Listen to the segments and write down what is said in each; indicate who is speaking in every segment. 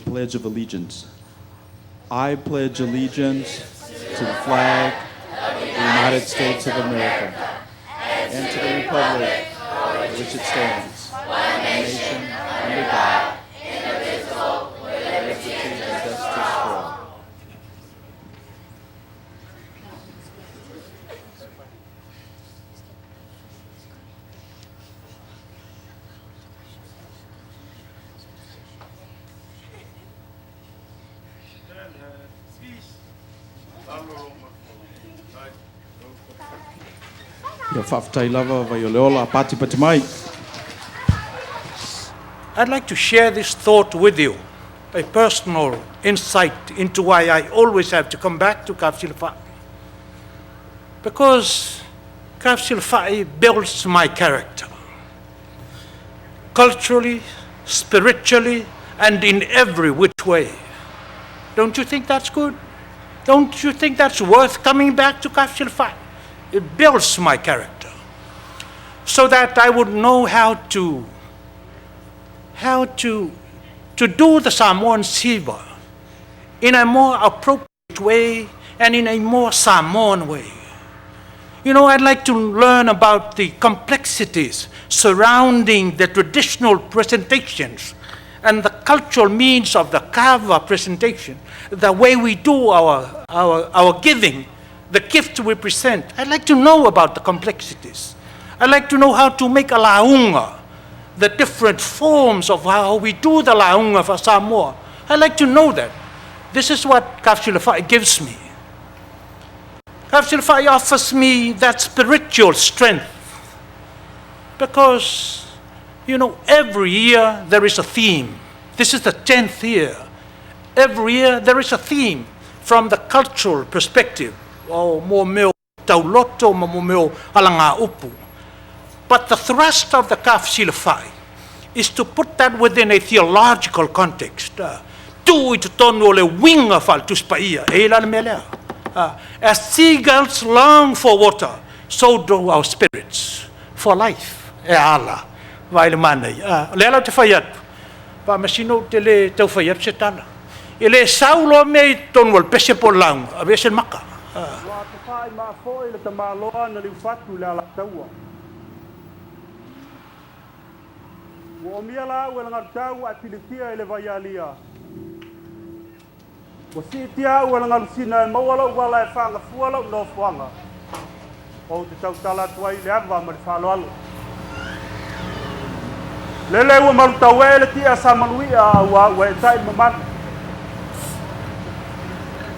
Speaker 1: Pledge of Allegiance. I pledge allegiance to the flag of the United States of America and to the republic for which it stands, one nation, under God, indivisible, with liberty and justice for all. Ia faafetai lava vai o le ola patipati mai.
Speaker 2: I'd like to share this thought with you, a personal insight into why I always have to come back to Tafesilafai. Because Tafesilafai builds my character, culturally, spiritually, and in every which way. Don't you think that's good? Don't you think that's worth coming back to Tafesilafai? It builds my character so that I would know how to do the Samoan Siva in a more appropriate way and in a more Samoan way. I'd like to learn about the complexities surrounding the traditional presentations and the cultural means of the kava presentation, the way we do our giving, the gift we present. I'd like to know about the complexities. I'd like to know how to make a lauga, the different forms of how we do the lauga for Samoa. I'd like to know that. This is what Tafesilafai gives me. Tafesilafai offers me that spiritual strength because every year there is a theme. This is the 10th year. Every year there is a theme from the cultural perspective. O mo mea tauloto ma mo mea alagaupu. But the thrust of the Tafesilafai is to put that within a theological context. Tu i totonu o le uiga faale-Tusi Paia. E la le mea lea. As seagulls long for water, so do our spirits for life. E ala. Vai le manai. Le ala te fai atu. Pa masino te le tau fai atu se tala. E le saulo me i tonu o le pese po lauga, ave se maka.
Speaker 3: Ua atofai mafo'i le tamāloa na liufatu i le alataua. Ua omia la'au e le galutau ae pilikia i le vaialia. Ua siitia a'u e le galusina e maua lo'u ala e faagafua lo'u nofoaga. Ou te tautala atu ai i le ava ma le faaaloalo. Lele ua malutauē le ti'a sa malui'a auā ua e'eta'i le mamalu.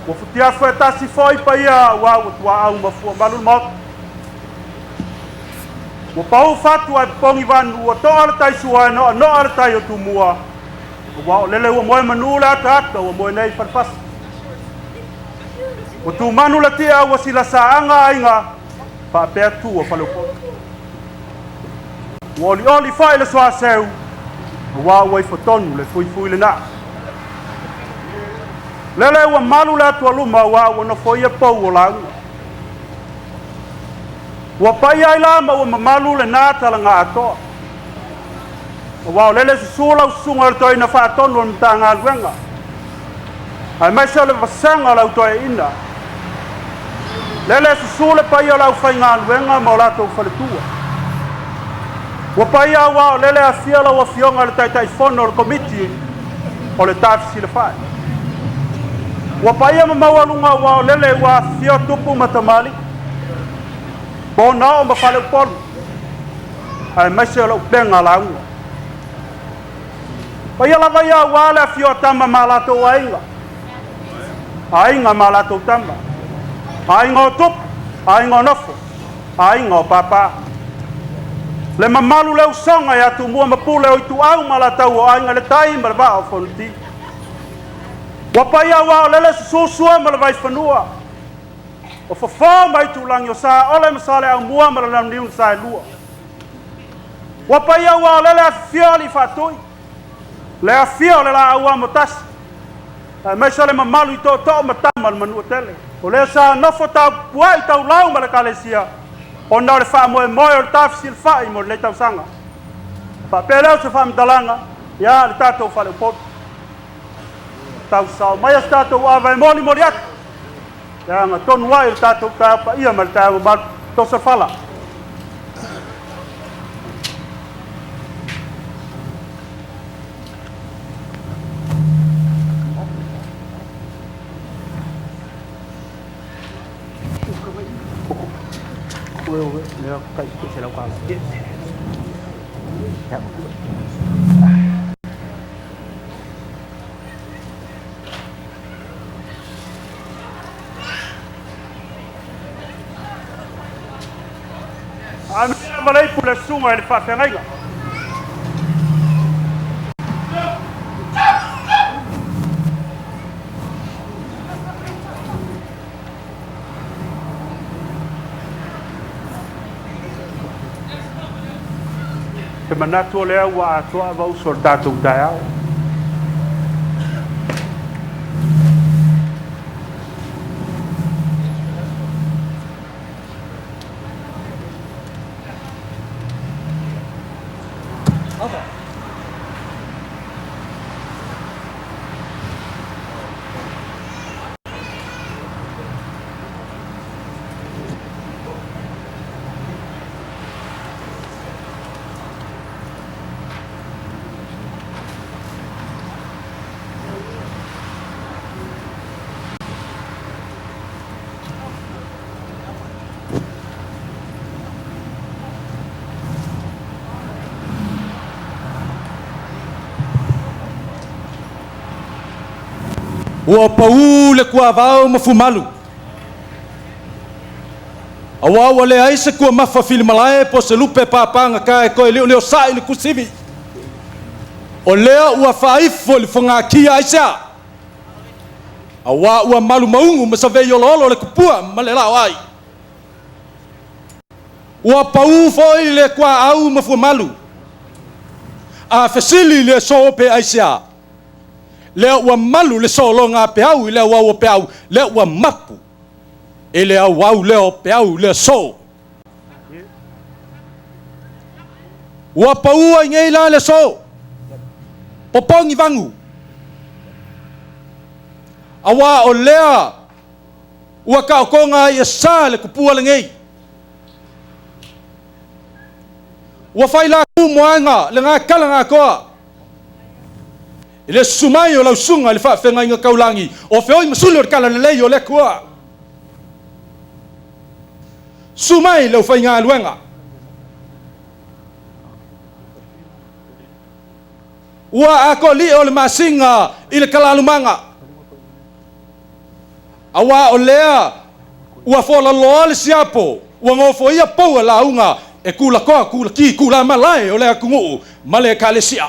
Speaker 3: Ua futiafu e tasi fo'i paia auā ua tuaau ma fua malu le maota. Ua pau fatu ae popogi vanu ua to'a le tai sua e no'ano'a le tai o Tumua. Auā o lele ua moe manū le ataata ua moe nei falefasi. Ua tumanu le ti'a ua silasaaga aiga faapea tu o faleupolu. Ua olioli fo'i le soaseu auā ua ifotonu le fuifui lenā. Lele ua malu le atualuma auā ua nofoia pou o lauga. Ua paia ai la ma ua mamalu lenā talaga atoa. Auā o lele susu lau susuga o le toeaina faatonu o le Matagaluega. Aemaise o le vasega o le au toeaina. Lele susu le paia o le aufaigaluega ma o latou faletua. Ua paia auā o lele afio lau afioga i le Taitaifono o le Komiti o le Tafesilafai. Ua paia ma maualuga auā o lele ua afifio tupu ma tamalii. Ponao ma faleupolu. Aemaise o le upega lauga. Paia lava ia auā le afio a tama ma latou aiga. Aiga ma latou tama. Aiga o tupu, aiga o nofo, aiga o pāpā. Le mamalu le usoga ia Tumua ma Pule o Ituau ma Alataua o Aiga i le Tai ma le Vaa o Fonoti. Ua paia auā o lele susu Sua ma le Vaifanua. O Fofo ma Aitulagi o Saole ma Saleaaumua ma le Launiu na Saelua. Ua paia auā o lele afifio alii faatui. Le afio o le laau amotasi. Aemaise o le mamalu i tootoo ma tama o le Manuatele. O lea sa nofo tapupua'i taulau ma le Ekalesia ona o le faamoemoe o le tafesilafai mo lenei tausaga. Faapea lea o se faamatalaga ia le tatou faleupolu. Tausao mai a se tatou ava e molimoli atu le agatonu ai o le tatou taeao paia ma le taeao mamalu. Tosa fala. Amina ma le ipu le susuga i le faafeagaiga. Te manatu o lea ua atoa avauso o le tatou taeao.
Speaker 4: Ua paū le kuavao ma fumalu. Auā ua leai se kuamafa filimalae po o se lupe papagata e toe lioliosaʻi le tusivi. O lea ua faaifo i le fogatia aisea? Auā ua malu maugu ma saveioloolo le tupua ma le laoai. Ua paū foi le kuaau ma fuamalu. A fesili le aso pe aisea? Lea ua malu le sologa a peau i le auau o peau, lea ua mapu i le auau lea o peau i le aso. Ua paū ai nei la le aso, popogi vagu, auā o lea ua taotoga ai e sa le tupua lenei. Ua fai la tu moaga lena tala na atoa i le susu mai o lau susuga i le faafeagaiga taulagi o feoi ma suli o le talalelei o le Atua. Susu mai le aufaigaluega. Ua atoa lio le masina i le talalumaga, auā o lea ua folaloa le siapo, ua nofoia pou a lauga e tulatoa, tulaki, tulamalae o le atunuu ma le Ekalesia.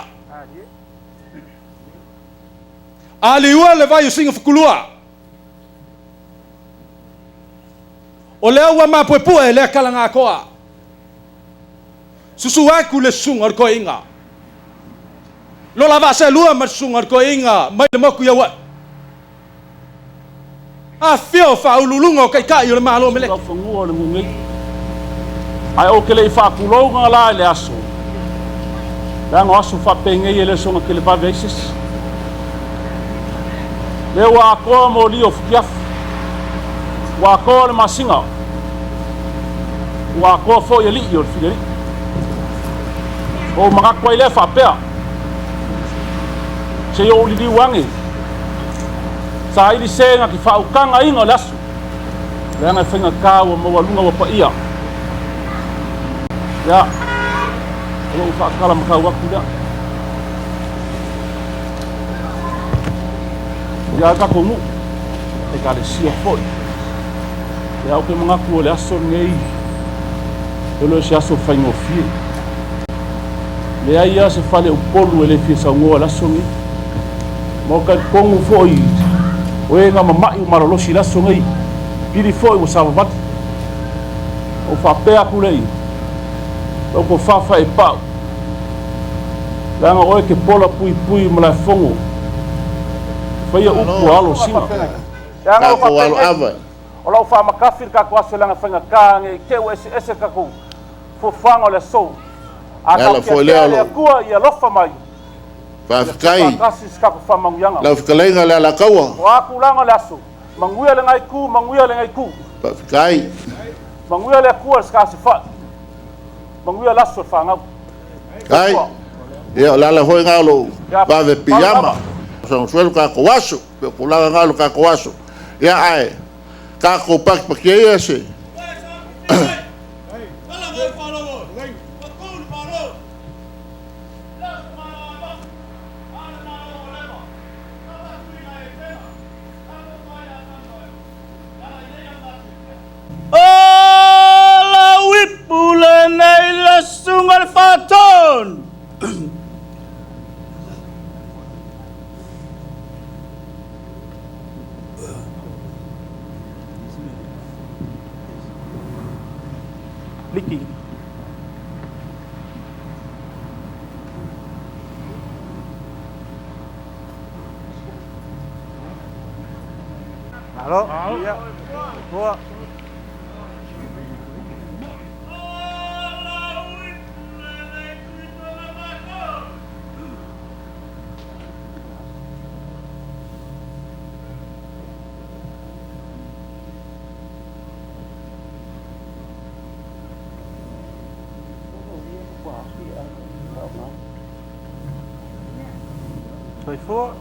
Speaker 4: A liua le vai o Sinafukulua, o lea ua mapuepue lea kalagatoa. Susu atu le susuga o le toeaina. Lo la vaaselua ma le susuga o le toeaina mai le motu i Aua'i. Afifio faauluuluga o taitai o le Malo Meleki.
Speaker 5: Laufanua o le nuu nei. Ae ou te le i faatulouga la i le aso, leaga o aso faapenei e le soona televave ai se isi. Lea ua atoa moli o futiafu, ua atoa le masina, ua atoa foi alii o le filialii. Ou manatu ai lea faapea, se i ou liliu ane, saili se na te faautagaina o le aso, leaga e faigata ua maualuga ua paia. Ia, o lou faatalamatau atu lea. Ia, tatou nuu, Ekalesia foi. Ia, ou te manatu o le aso lenei, e le o se aso faigofie. Leai lava se fale Upolu e le fia saunoa i le aso lenei. Ma o talitonu foi o e na mama'i ua malolosi i le aso lenei, pili foi ua savavali. Ou faapea atu lea i lau tofa faepaau, leaga o oe e te pola puipui i Malaefono, faia upu a alo o Sina.
Speaker 3: Leaga ua
Speaker 6: Tatou alo
Speaker 3: faapenei,
Speaker 6: ava.
Speaker 3: o lau faamakafi le tatou aso leaga faigata ne i te i ua eseese tatou fuafuaga o le aso. A
Speaker 6: Le ala
Speaker 3: tatou
Speaker 6: foi lea
Speaker 3: tiatia
Speaker 6: o
Speaker 3: le
Speaker 6: lou
Speaker 3: Atua ia alofa mai.
Speaker 6: Faafetai
Speaker 5: Faatasi se tatou faamanuiaga.
Speaker 6: Lau fetalaiga le Alataua.
Speaker 5: O a tulaga o le aso, manuia lenei itu, manuia lenei itu.
Speaker 6: Faafetai.
Speaker 5: Manuia le Atua i le Stasifai. Manuia le aso o le fanau.
Speaker 6: Ai. Ia o le ala foi lena o lou vave piiama. Sagasua lo tatou aso, pei o tulaga na o le tatou aso. Ia ae tatou patipatia ia se
Speaker 7: O lau ipu lenei le susuga i le Faatonu.
Speaker 3: Liki. Malo. Ia. Ua. Soifua.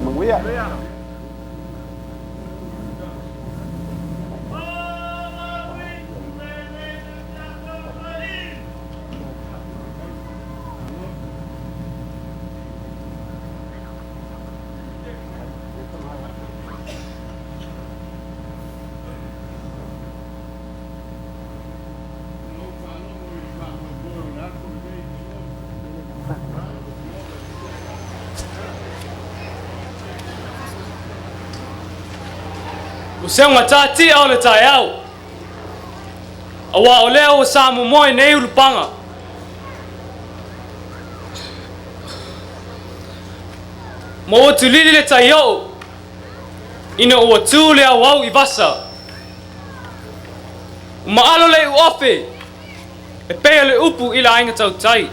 Speaker 3: Manuia.
Speaker 7: Ua seugatā tia o le taeao, auā o lea ua samomoe nei ulupaga. Ma ua tulili le tai oo ina ua tu le auau i vasa. Ua maalo le iuofe e pei o le upu i le aiga tautai.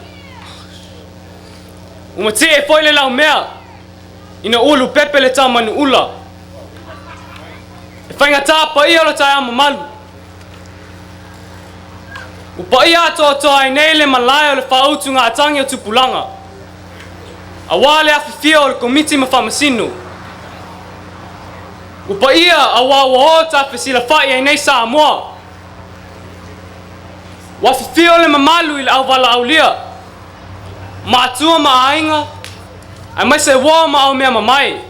Speaker 7: Ua matie foi le laumea ina ua lupepe le tamanuula. E faigata paia o le taeao mamalu. Ua paia atoatoa ai nei le malae o le faautugatagi o tupulaga, auā le afifio o le Komiti ma Faamasino. Ua paia auā ua o tafesilafa'i ai nei Samoa. Ua afifio le mamalu i le auvalaaulia, matua ma aiga, aemaise uo ma aumea mamae.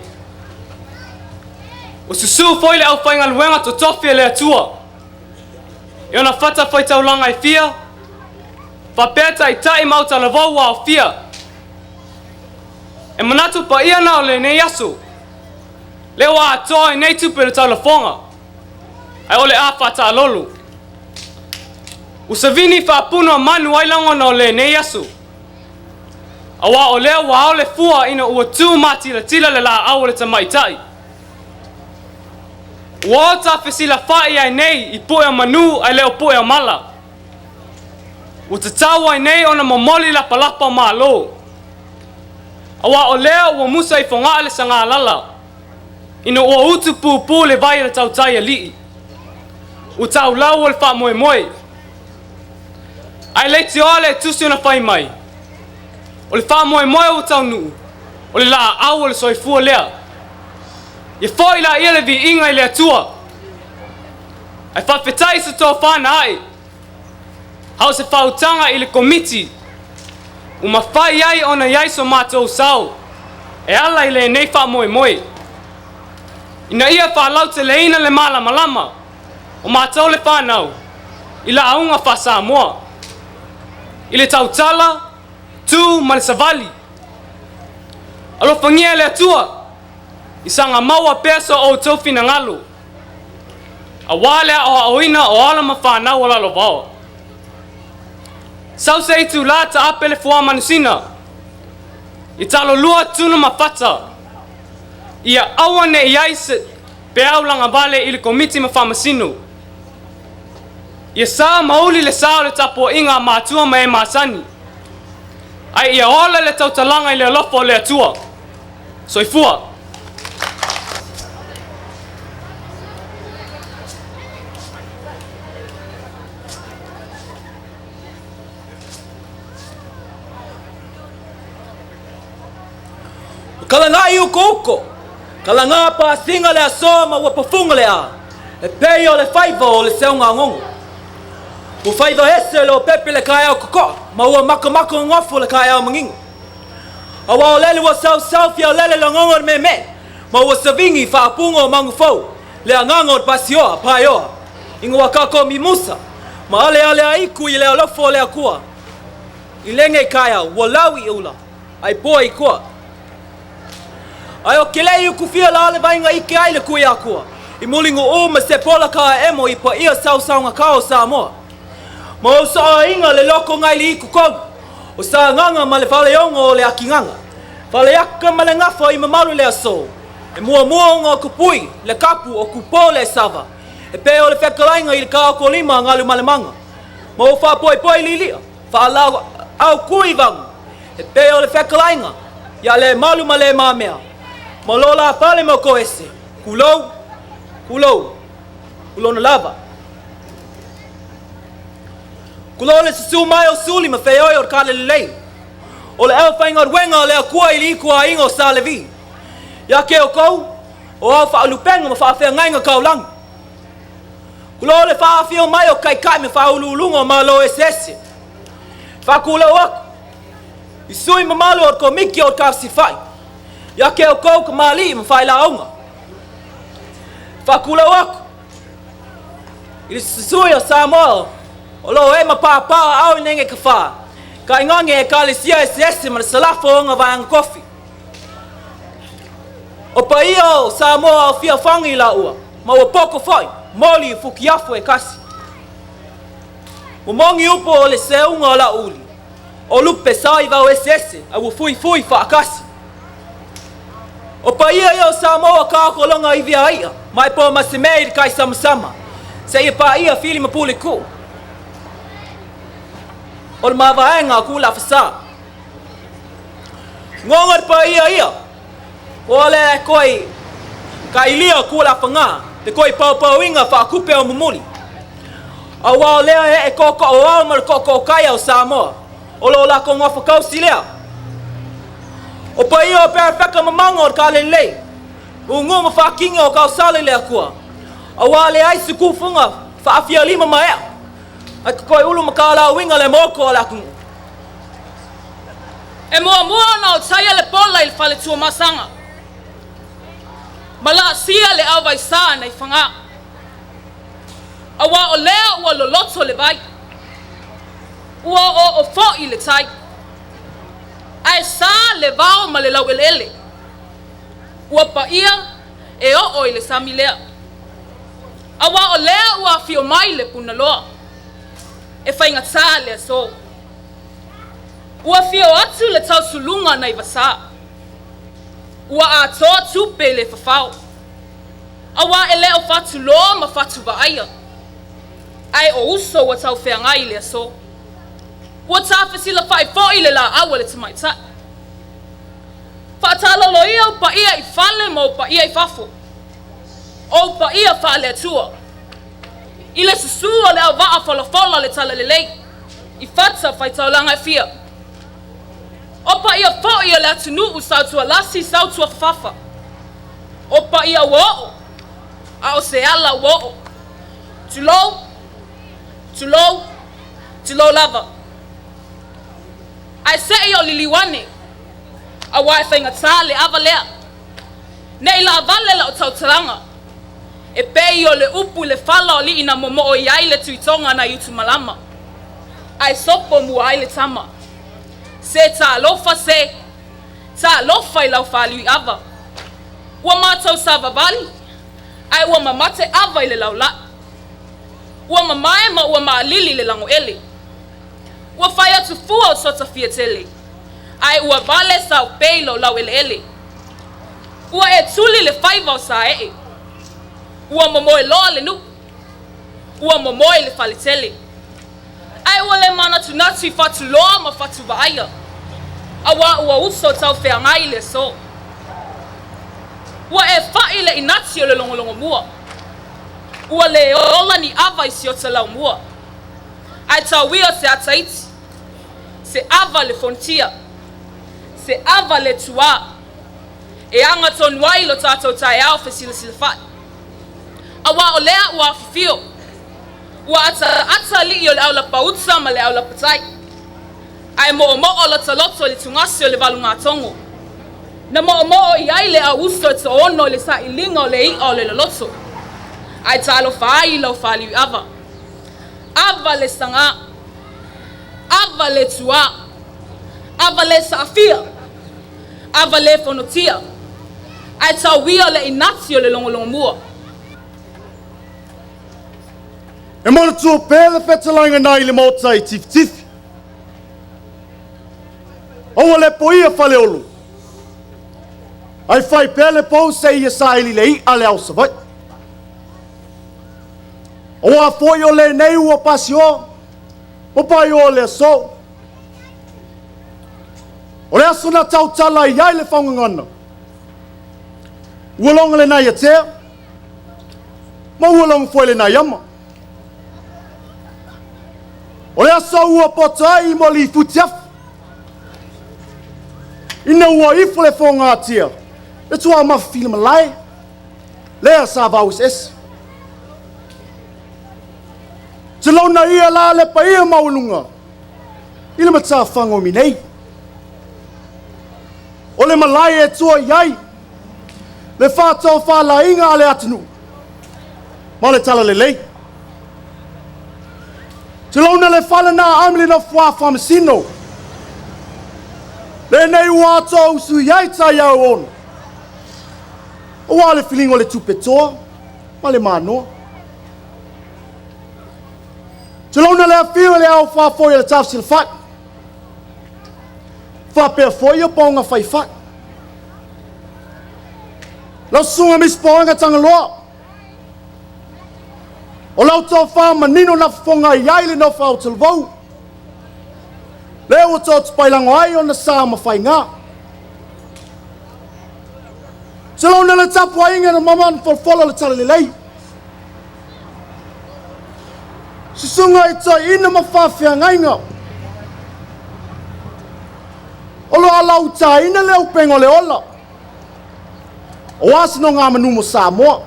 Speaker 7: Ua susū foi le aufaigaluega totofi a le Atua i ona fatafaitaulaga e fia, faapea taitai ma autalavou ua aofia. E manatu paia na o lenei aso, lea ua atoa i nei tupe o le taulafoga, ae o le a faataalolo. Ua savini faapuna manu ai lagona o lenei aso, auā o lea ua ao le fua ina ua tu matilatila le laau o le tamaitai. Ua ota fesilafa'i ai nei i pue o manu ae le o pue o mala. Ua tatau ai nei ona momoli lapalapa o Malo. Auā o lea ua musa i Fogaa le sagalala, ina ua utu pupū le vai a le tautai alii. Ua taulau o le faamoemoe. Ae leitioa le tusi ona fai mai, O le faamoemoe ua taunuu, o le laau o le soifua lea. Ia foi laia le viiga i le Atua. Ae faafetai i se tofa na ae, a o se faautaga i le Komiti ua mafai ai ona i ai so matou sao e ala i lenei faamoemoe, ina ia faalauteleina le malamalama o matou le fanau i lauga faa-Samoa, i le tautala, tu ma le savali. Alofagia e le Atua, i saga maua pea so outou finagalo, auā le aoaoina o alo ma fanau a Lalovaoa. Sau se itulā taape le fua manusina, i talolua tunu ma fata, ia aua ne i ai se peau lagavale i le Komiti ma Faamasino. Ia sa ma uli le sa o le tapuaiga a matua ma e masani, ae ia ola le tautalaga i le alofa o le Atua. Soifua.
Speaker 8: Ua kalagaʻi ukouko, kalagā pasiga le aso ma ua pafuga le a, e pei o le faiva o le seuga agogo. Ua faiva ese le opepe le kaeao kokoʻa ma ua makamaka gofo le kaeao magigo. Aua o lele ua sausau fialele le agogo o le meemee ma ua savigi faapuga o Magufou le agaga o le pasioa, paeoa, ina ua kako mimusa ma aleale aiku i le alofa o le Akua. I lenei kaeao ua lau i ula, ai poa i koa. Ae o ke lei ukufia la le vaiga ike ai le kui akua, i muliga ma se pola ka emo i paia sausaugakao o Samoa. Ma o soainga le loko ngai li iku kou, o sa nganga ma le faleongo o le akinganga. Faleaka ma le gafa i mamalu le aso, e muamua ona o kupui, le kapu o kupo le sava, e pe o le fekalaiga i le kaokolima galu malemanga. Ma o faapoepoe lilia, faalau au kui vagu, e pe o le fekalaiga, ia le malu ma le mamea. Ma lo la fale mo ko ese, kulou, kulou, kulona lava. Kulou le susu mai o suli ma feoi o ka le lelei. O le au whainga ruenga o le akua i li kua ingo sa levi. Ia ke o kou, o au whaalupenga ma whaawhea kaulangi. Kulou le whaafio mai o kai kai me whaululunga o malo ese ese. Whakulau aku, i sui mamalu o komiki o ka sifai. Ia ke o kou ka mali ma whailaunga. Whakulau aku, i le susui o Samoa, o lo e ma pāpā au i nenge ka whā. Ka ingange e ka le sia ese ese ma le salafo o ngā vaanga kofi. O paia o Samoa o fia whangi la ua, ma ua poko foi, moli i fukiafu e kasi. O mongi upo o le seunga o la uli, o lupe sa i vau ese ese, a ua fui fui whaakasi. O paia ia o Samoa ka kolonga i via ia, mai po ma se mea i le kai samasama, se ia pa ia fili ma pule ku. O le mavaenga o kula whasa. Ngonga te paia ia, o le koi ka ilia kula whanga, te koi paupauinga whaakupe o mumuli. A wao lea e e koko o au ma le koko o kai au Samoa, o lo la ko ngā whakausi lea. O paia o pera wheka mamanga o ka lelei, o ngō ma whakinga o kausale lea kua. A wā le ai suku funga, whaafia lima ma ea. Ai ka koi ulu ma ka la winga le moko o la kungu.
Speaker 9: E muamua ona o taia le pola i le faletua masaga. Ma laasia le auvaisā nai Fagā. Auā o lea ua loloto le vai. Ua oooo foʻi le tai. Ae sā le vao ma le laueleele. Ua paia e oo i le sami lea. Auā o lea ua afio mai le Punaloa. E faigatā le aso. Ua afio atu le tausuluga nai Vasā. Ua atoa tupe i le fafao. Auā e lē o fatuloa ma fatuvaaia. Ae o uso ua taufeagai i le aso. Ua tafesilafaʻi foʻi le laau a le tamaitaʻi. Faataloloia o paia i fale ma o paia i fafo. O paia faaleatua. I le susū o le auvaa folafola le talalelei. I fata faitaulaga e fia. O paia foʻi o le atunuu sautualasi sautuafafafa. O paia ua oo, a o se ala ua oo. Tulou, tulou, tulou lava. Ae seʻi o liliu ane, auā e faigatā le ava lea. Neʻi laavale lau tautalaga, e pei o le upu i le fala o alii na momoo i ai le tuitoga nai utumalama. Ae sopo mua ai le tama. Se talofa se, Talofa i lau faliuiava. Ua matou savavali, ae ua mamate ava i le laulai. Ua mamae ma ua maalili le lagoele. Ua fai atu fua o sota fiatele, ae ua vale saopei lou laueleele. Ua e tuli le faiva o Saee. Ua momoe loa le nuu. Ua momoe le faletele. Ae ua le manatunatu i fatuloa ma fatuvaaia, auā ua uso taufeagai le aso. Ua e fa'i le inati o le logologomua. Ua le ola ni ava i si ota laumua. Ae tauia se ata iti, se ava le fonotia, se ava le tuā, e aga tonu ai lo tatou taeao fesilasilafa'i. Auā o lea ua afifio, ua ataata alii o le aulapauta ma le aulapatai, ae moomoo lota loto i le tugasi o le valugatogo. Na moomoo i ai le au uso e toono i le sailiga o le i'a o le loloto, ae talofa ai i lau faliuiava. Ava le sagā, ava le tuā, ava le saafia, ava le fonotia, ae tauia le inati o le logologomua.
Speaker 4: E manatua pea le fetalaiga nai le Maota i Tifitifi. Aua le poia Faleolo. Ae fai pea le pou seia saili le i'a le ao Savaii. Aua foi o lenei ua pasioa, ma paioa le aso. O le aso na tautala i ai le faugagana. Ua logo lenai atea, ma ua logo foi lenai ama. O le aso ua poto ai mo li futiafu. Ina ua ifo le fogatia, le tua mafili malae, lea sa vau eseese. Tulouna ia la le paia maualuga i le matafaga o minei. O le malae e tua i ai le faatofalaiga a le atunuu ma le talalelei. Tulouna le fale na amili nofoa faamasino. Lenei ua atoa usu i ai taiao ona. Aua le filiga o le tupe toa ma le manoa. Tulouna le afio i le ao faafoe o le tafsilafai. Faapea foi o paoga faifai. Lau susuga Misi Paoga Tagaloa, o lau tofa manino na fofoga i ai le nofo ao talavou. Lea ua totupailago ai ona sa ma faiga. Tulouna le tapuaiga na mama na folafola le talalelei. Susuga i toeaina ma faafeagaiga. O lo alautaina le upega o le ola. O asinogamanu mo Samoa.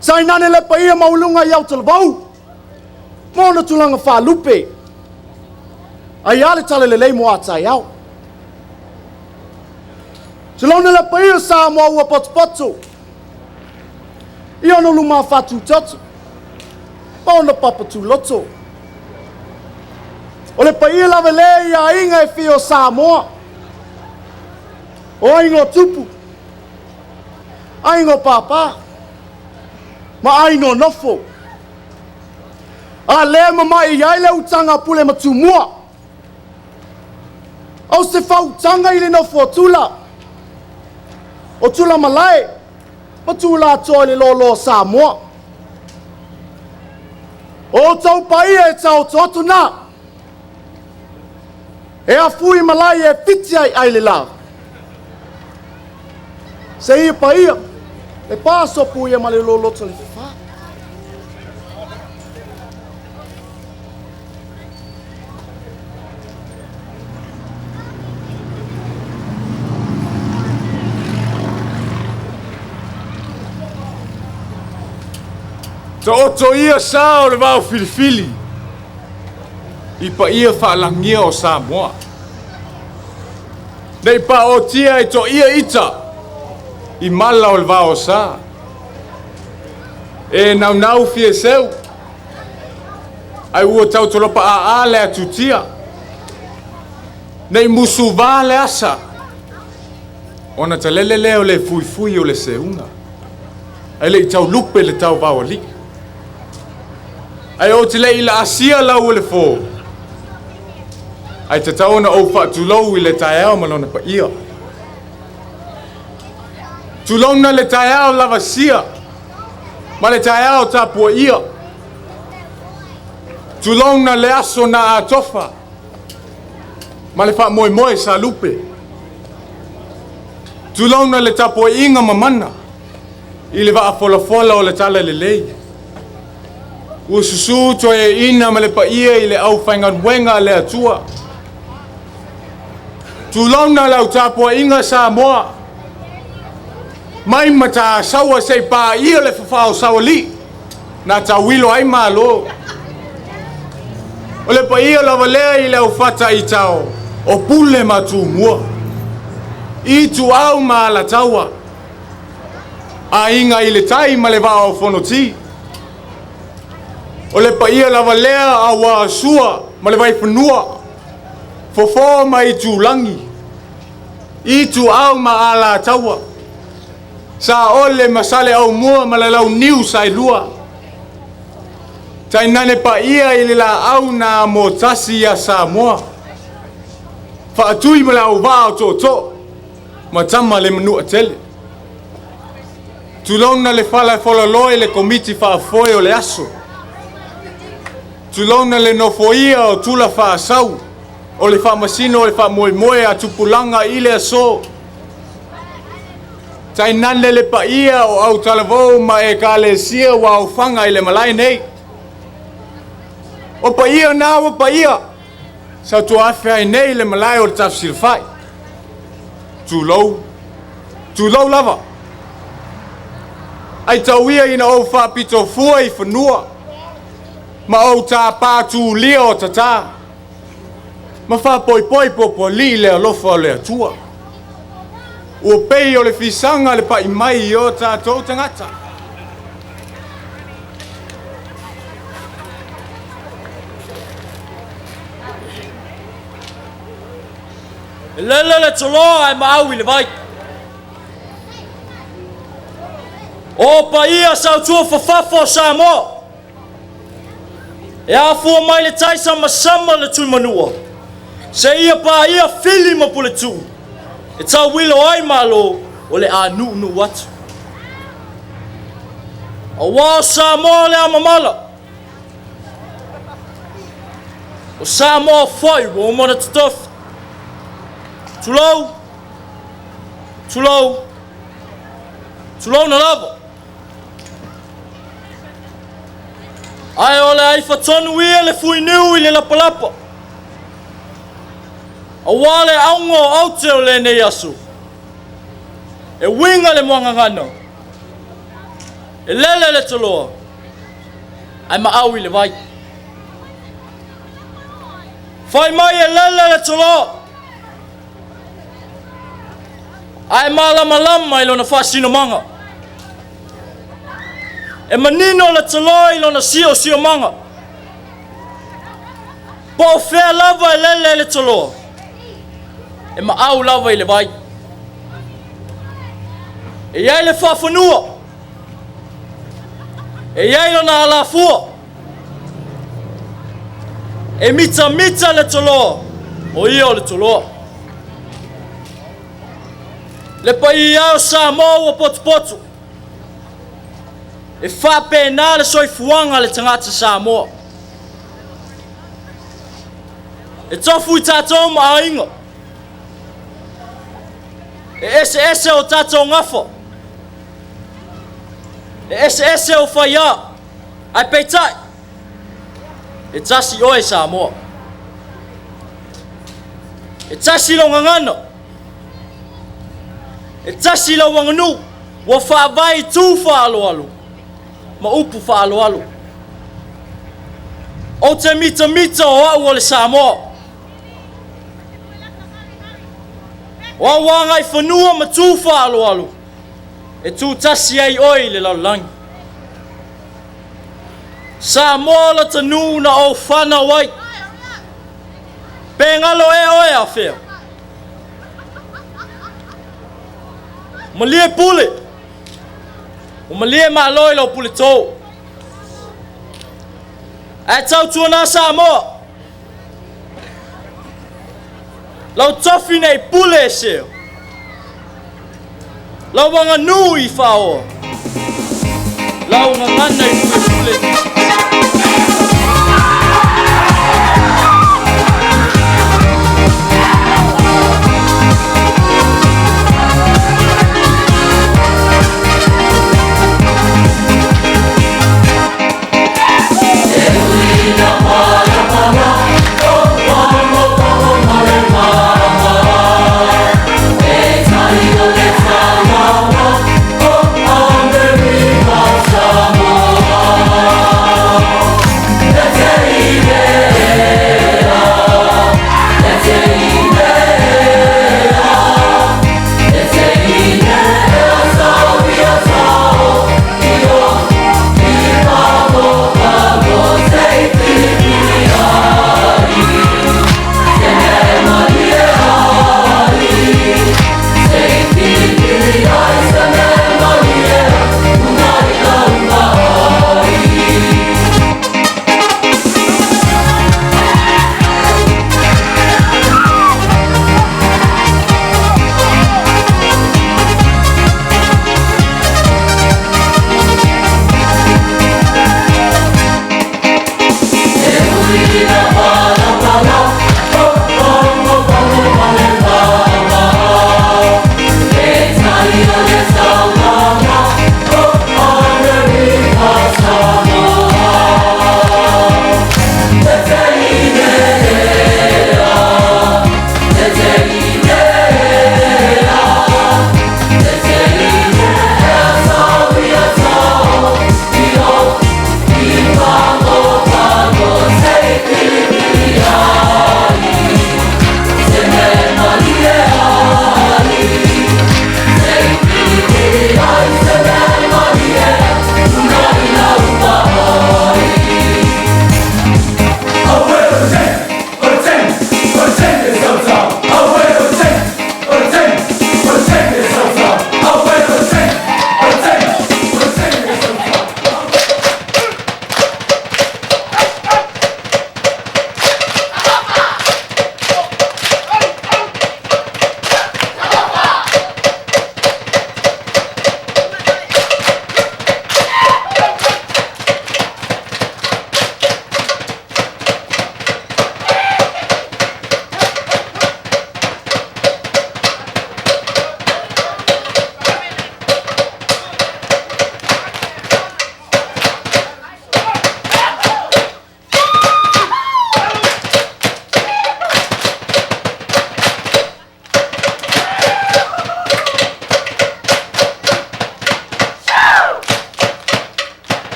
Speaker 4: Sainane le paia maualuga i Autalavou ma ona tulaga faalupe. Ai a le talalelei mo a taeao. Tulouna le paia o Samoa ua potopoto i ona luma faatutoto ma ona papa tuloto. O le paia lava lea i aiga e fia o Samoa, o aiga o tupu, aiga o pāpā, ma aiga o nofo. A lea mama'i ai le utaga a Pule ma Tumua. O se fautaga i le nofo a Tula, o Tulamalae ma Tulatoa i le loaloa o Samoa. O outou paia e taoto atu na, e afui malae e fiti ai ai le la. Se ia paia, e pasopu ia ma le loloto le fefa.
Speaker 10: Taoto ia sa o le vao filifili i paia faalagia o Samoa. Nei paotia e toia ita i mala o le vao o sa. E naunau fia seu Ai ua tautolopa aa le atutia. Nei musuvā le asa, ona talele lea o le fuifui o le seuga, ae le i taulupe le tauvaoalii. Ae ou te le i laasia lau o le fō, ae tatau ona ou faatulou i le taeao ma lona paia. Tulouna le taeao lavasia ma le taeao tapuaia. Tulouna le aso na atofa ma le faamoemoe sa lupe. Tulouna le tapuaiga mamana i le vaafolafola o le talalelei. Ua susū toeaiina ma le paia i le aufaigaluega a le Atua. Tulouna lau tapuaiga Samoa, mai Matasaua seia paia le fafao saualii na tauilo ai Malo. O le paia lava lea i le aufataitao o Pule ma Tumua, Ituau ma Alataua, Aiga i le Tai ma le Vaa o Fonoti. O le paia lava lea aua Sua ma le Vaifanua, Fofo ma Itulagi, Ituau ma Alataua, Saole ma Saleaaumua ma le Launiu Saelua, tainane paia i le laau na amotasi ia Samoa, Faatui ma le auvaa o Tootoo ma Tama le Manuatele. Tulouna le fala e folaloa i le Komiti Faafoe o le aso. Tulouna le nofoia o tula faasau o le faamasino o le faamoemoe a tupulaga i le aso. Tainane le paia o autalavou ma ekalesia ua aofaga i le malae nei. O paia na ua paia sa tuaafe ai nei le malae o le Tafsilafai. Tulou, tulou lava. Ai tau ia ina ou faapito fua i fanua ma ou tāpā tulia o tatā ma faapoipoi puapualii le alofa o le Atua. Ua pei o le fisaga le pai mai i o tatou tagata.
Speaker 8: E lele le toloa ae maau i le vai. O paia sautua fafafo o Samoa. E afua mai le tai samasama le Tuimanua, seia paia Fili ma Puletuu, e tauilo ai Malo o le a nuunuu atu. Aua o Samoa le amamala, o Samoa foi ua uma ona totofi. Tulou, tulou, tulouna lava. Ae o le aifa tonu ia le fuiniu i le lapalapa, aua le auga o aute o lenei aso, e uiga le muagagana, e lele le toloa, ae maau i le vai. Fai mai e lele le toloa, ae malamalama i lona faasinomaga. E manino le toloa i lona siosiomaga. Po o fea lava e lele ai le toloa, e maau lava i le vai. E i ai le faafanua, e i ai lona alafua. E mitamita le toloa, o ia o le toloa. Le paia o Samoa ua potopoto, e faapena le soifuaga a le tagata Samoa. E tofu i tatou ma aiga, e eseese o tatou gafa, e eseese o faiā, ae peitai, e tasi oe Samoa. E tasi lau gagana, e tasi lau aganuu ua faavae i tu faaaloalo ma upu faaaloalo. Ou te mitamita o au o le Samoa. O au agaifanua ma tu faaaloalo e tutasi ai oe i le lalolagi. Samoa o lata nuu na ou fanau ai. Pe galo ea oe afea. Malie pule. Ua malie malo i lau puletō. Ae tautuana Samoa. Lau tofi nei pule e sea. Lau aganuu i faaoa. Lau gagana i pulepule.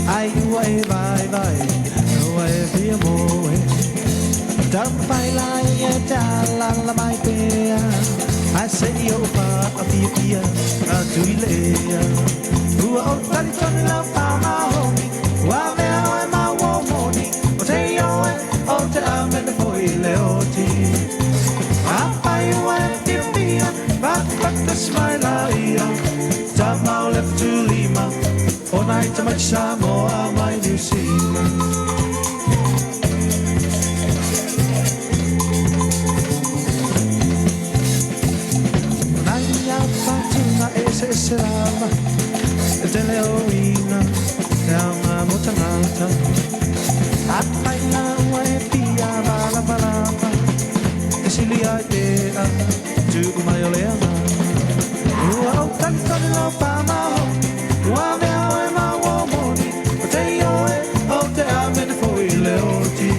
Speaker 11: Ai ua e vai vai, ua e fia mo. Taumafai lai e te alaala mai pea, Ae se i ou faafiafia atu i le ea. Ua ou talitonu lau pāmahogi, Ua avea oe ma uo moni, O te ioe o te amene foi le oti. Afai ua e fiafia, Fatafata mai laia, Tama o le Fetulima, O nai tamaiti Samoa mai Niu Sila. O nai afatunga eseese lava, E tele o uiga, e aoga mo tagata. Afai la ua e fia malamalama, E sili ai pea, tu'u mai o le agaga. Ua ou talitonu lau pāmahogi, Ua avea oe ma uo moni, O te ioe o te amene foi le oti.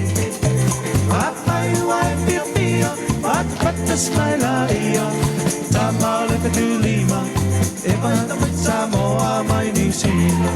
Speaker 11: Afai ua e fiafia, Fatafata mai laia, Tama o le Fetulima, E mai tamaiti Samoa mai Niu Sila.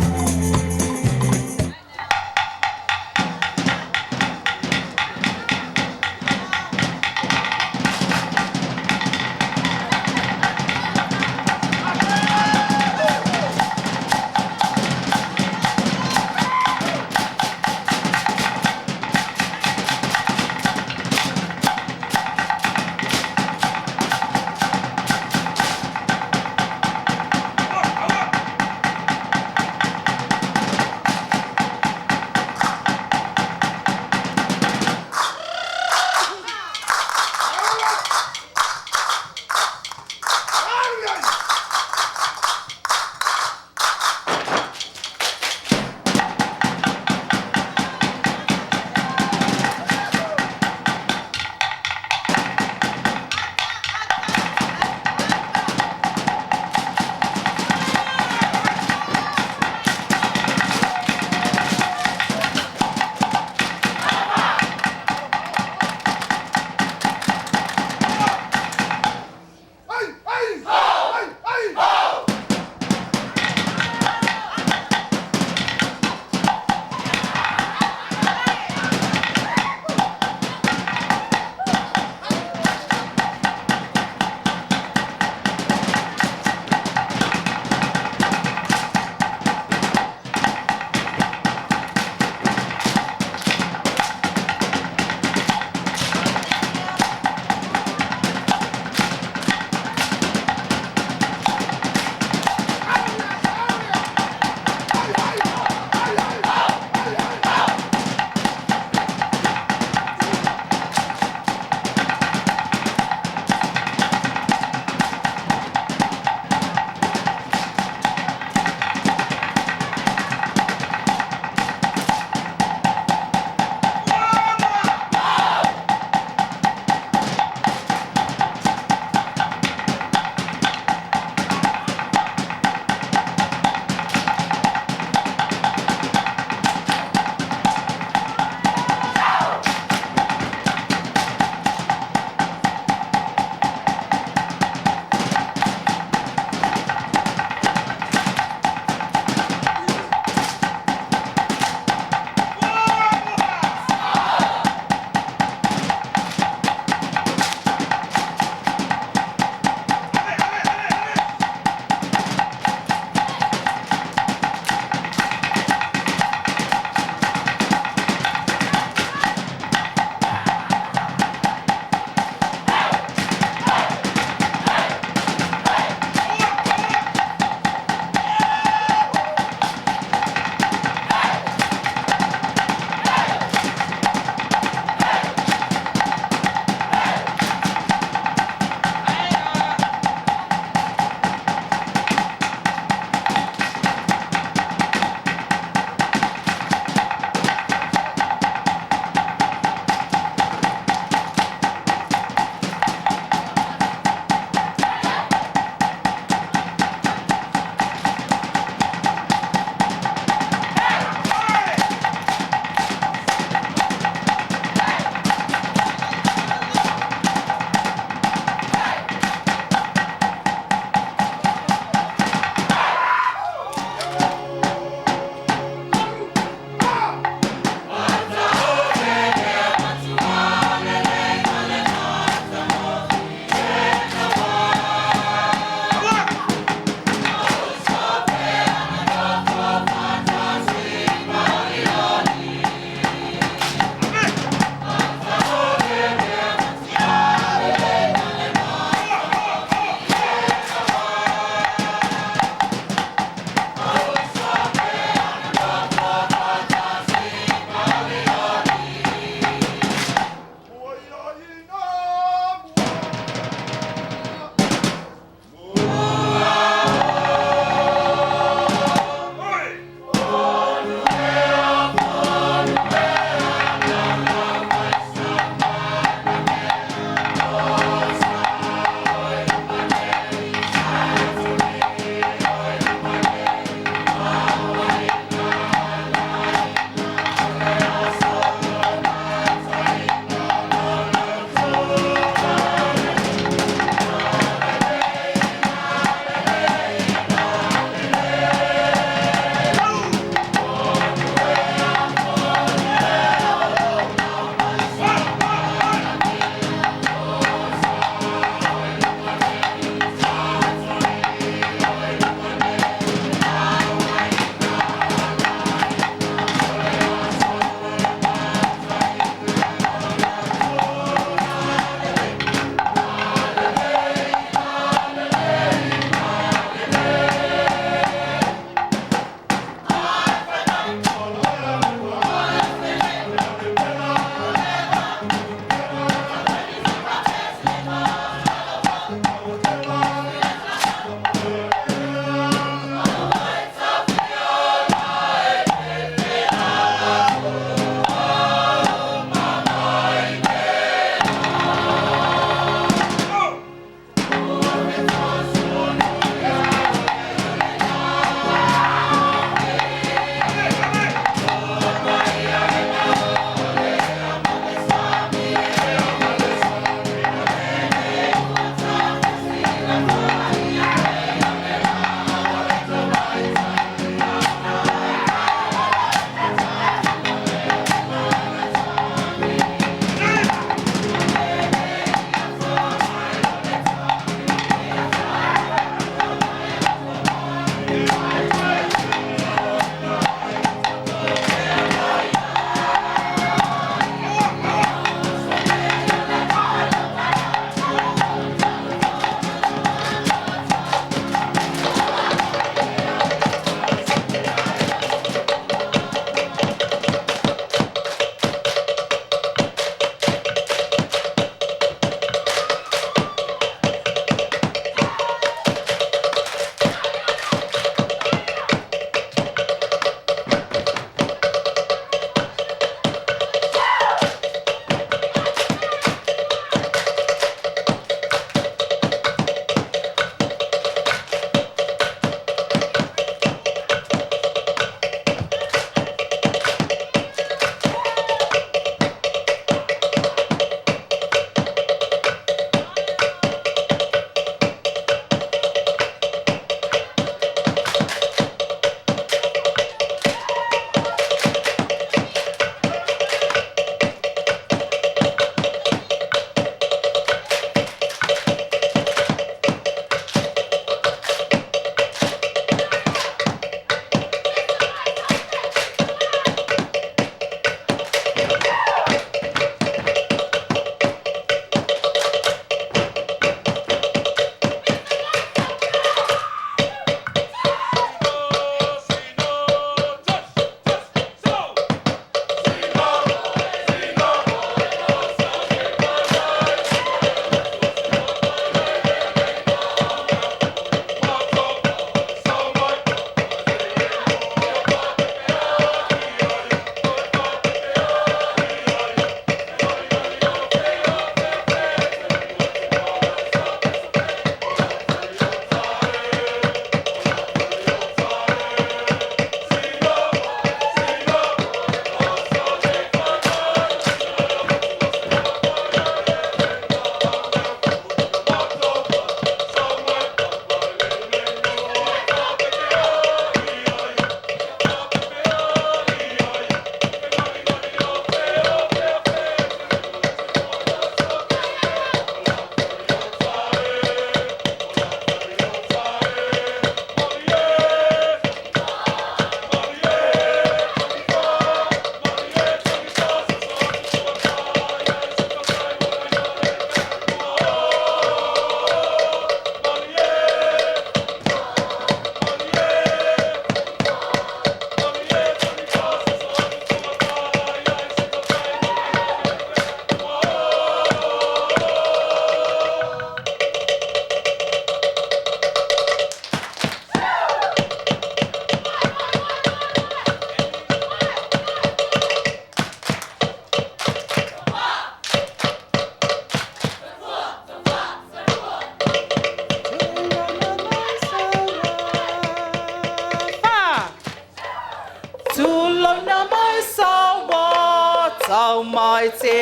Speaker 12: Tau mai te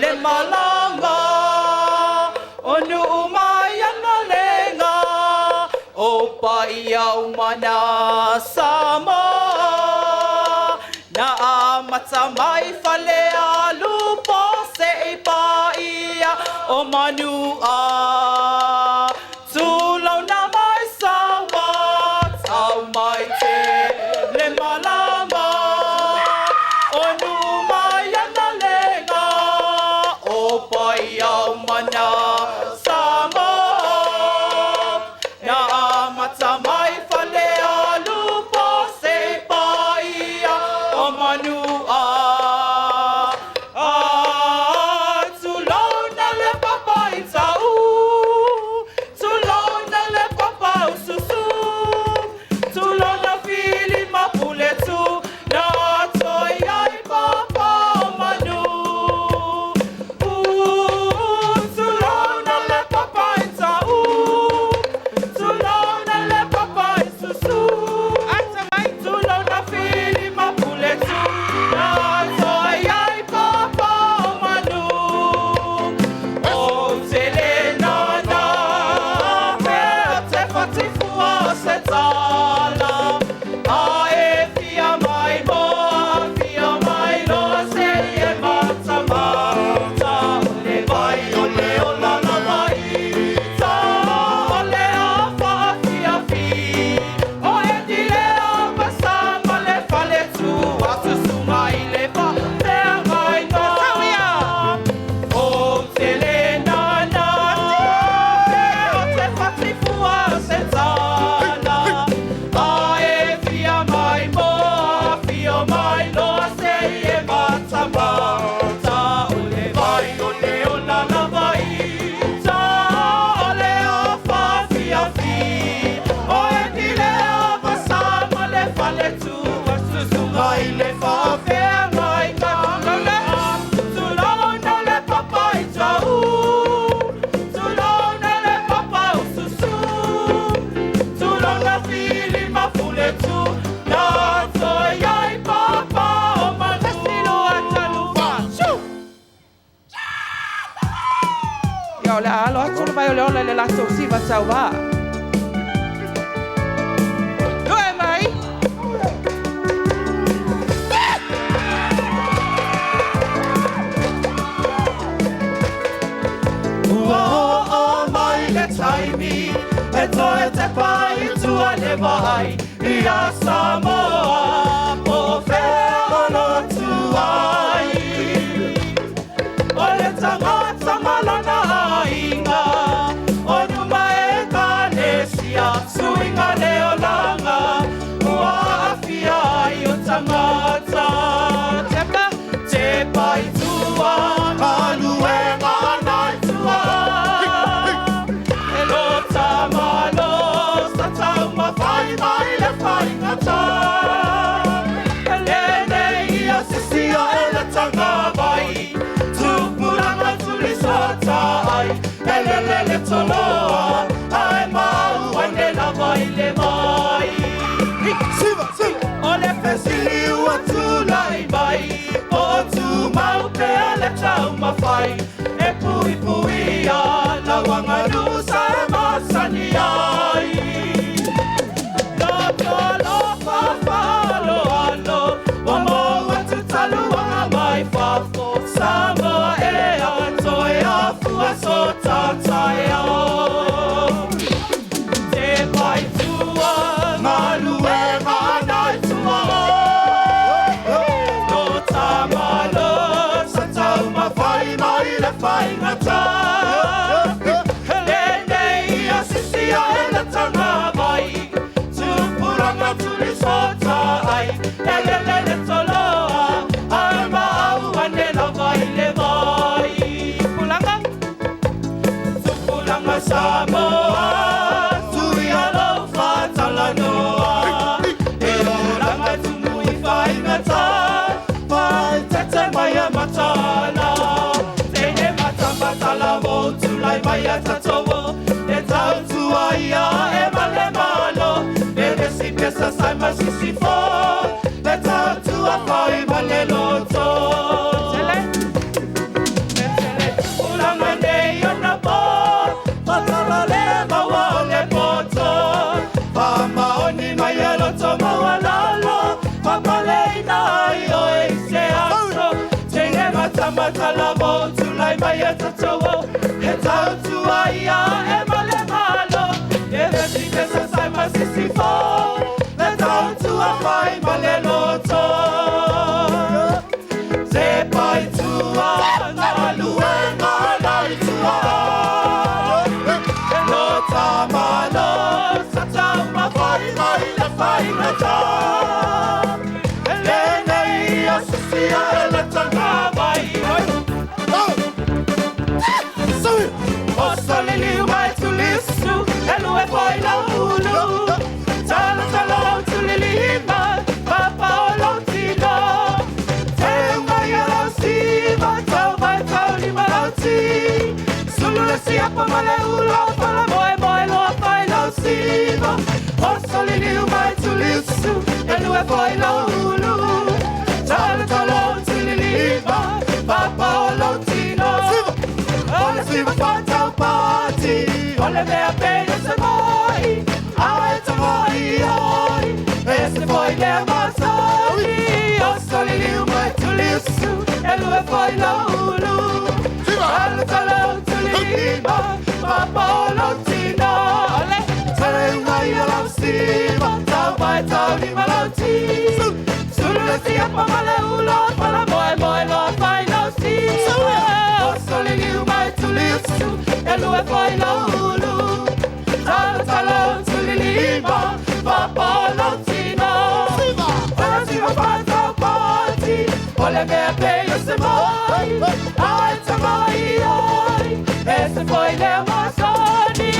Speaker 12: le malama o nuu mai ana lenga o paia o mana Samoa na amata mai fale alu po se i paia o manua Tulauna mai sawa tau mai te le malama o nuu mai ana lenga o paia o mana Samoa na amata mai fale alu po se i paia o manua Ah, tulauna le papa i tau Tulauna le papa o susu Tulauna fili mapule tu Na toi ai papa o manu Tulauna le papa i tau Tulauna le papa i susu Tulauna fili mapule tu Na toi ai papa o manu O tele nana Pe te whatifua se tala A e fia mai moa fia mai loa se i e mata mata O le vai o le ola la vai Ta o le afa fia fi O e di le pasa ma le fale tu A susunga i le fa te ngai ngā O tele nana Pe o te whatifua se tala A e fia mai moa fia mai loa se i e mata mata O le vai o le ola la vai Ta o le afa fia fi O e di le pasa ma le fale tu A susunga i le fa fea ngai ngā Tulauna le papa i tau Tulauna le papa o susu Tulauna fili mafule tu Na toi ai papa o manu
Speaker 13: Ia o le a alo atu le vai o le ola i le latou siva tauvā. Tue mai!
Speaker 12: Ua o mai le taimi E toe te pai tua le vai Ia Samoa Po fea o lo tuai O le tangata malana aiga O numa e kalesia Suinga le olanga Ua afia ai o tangata Tepla Te pai tua Kaluenga anai tua E lo tamalo Sa tau mawhai mai le whaingata E le nei ia sisia e le tanga vai Tupuranga tuli sota ai E le le le toloa Ai mau ane lava i le mai
Speaker 4: Siva, siva.
Speaker 12: O le fesili ua tulai mai O tu mau pea le tau mawhai E pui pui a lawanga nusa e masani ai Loto lo fa fa lo alo Wa mo atu taluanga mai fafo Samoa e a toe a fua so tatai ao Te pai tua Maluenga anai tua No tamalo Sa tau mawhai mai le whaingata Le nei ia sisia e le tanga vai Tupuranga tuli sota ai E le le le toloa Ai mau ane lava i le vai Pulanga Tupuranga Samoa Tui alo whatalanoa E oranga tumu i whaingata Pai tete mai a matala Tene mata matala wo tulai mai a tatowo E tau tua ia e male malo E resi pesa sai masisi fo E tau tua whai male loto. tua fai ma le loto. Te pai tua ngā luenga lai tua. E lo tamalo sa tama fai mai le fai na ta. E le nei a susia e le tanga mai. O sole liu mai tu lisu, e lue foi la ulu. Talo talo tu lilima, papa o lo tino. Te unga ia lau siva, tau vai tau lima lau ti. Sulu le siapa ma le ula, pala moe moe loa fai lau siva. O sole liu mai tu lisu, e lue foi la ulu. Talo talo tu lilima, papa o lo tino. O le siva whātau pāti, o le mea pēne se moi, a e ta moi oi, e se foi lea masani. O soli liu mai tu liusu, e lue foi la ulu. Talo talo tu lima, papa o lo tino. Ole, tale unga ia lau siva, tau mai tau lima lau ti. Sulu le siapa ma le ula, pala moe moe loa fai lau siva. O soli liu mai tu liusu, e lue foi la ulu. Talo talo tu lilima, papa o lo tino. Ora siva whātau pāti, o le mea pēia se mai, ai ta mai ai, e se foi lea masani.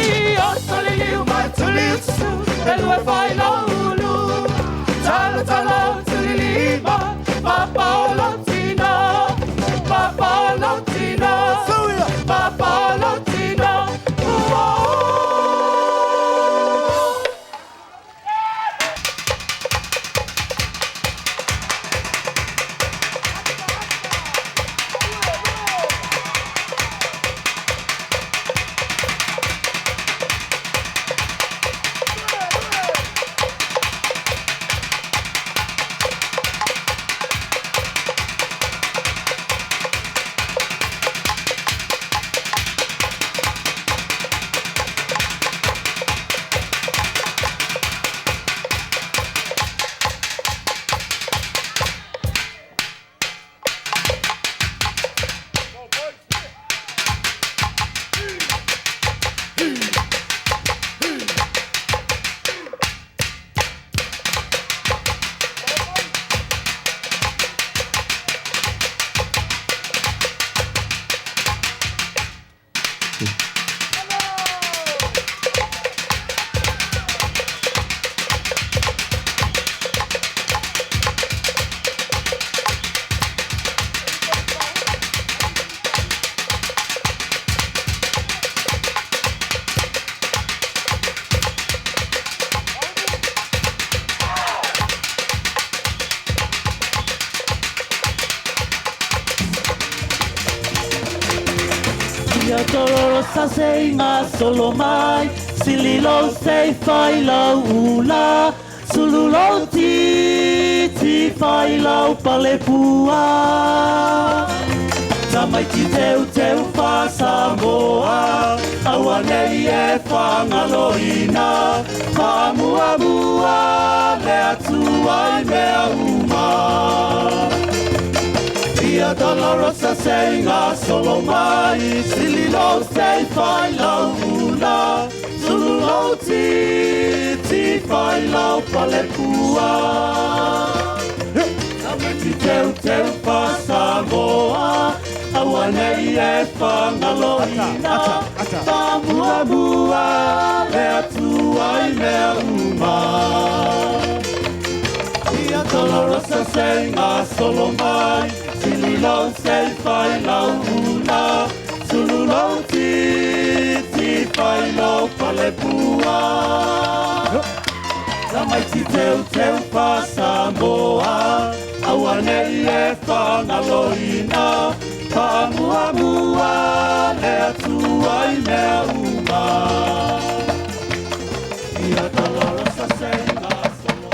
Speaker 12: O soli liu mai tu liusu, e lue foi la ulu. Talo talo tu lilima, papa o lo tino. Papa o lo tino, papa o lo tino. Ia dolorosa sei ngā solo mai, sili lau sei whai lau ula, sulu lau ti, ti whai lau pale pua. Tamaiti teu teu whasamoa, aua nei e whangaloina, whamua mua le atua i mea uma. Ia dolorosa sei ngā solo mai, sili lau sei whai lau ula, sulu lau ti, ti whai lau pale pua. Tamaiti teu teu whasamoa, aua nei e whangaloina, whamua mua le atua i mea uma. Ia dolorosa sei ngā solo mai, sili lau sei whai lau ula, sulu lau ti, ti whai lau pale pua. Tamaiti teu teu whasamoa, aua nei e whangaloina, whamua mua le atua i mea uma. Ia dolorosa sei ngā solo.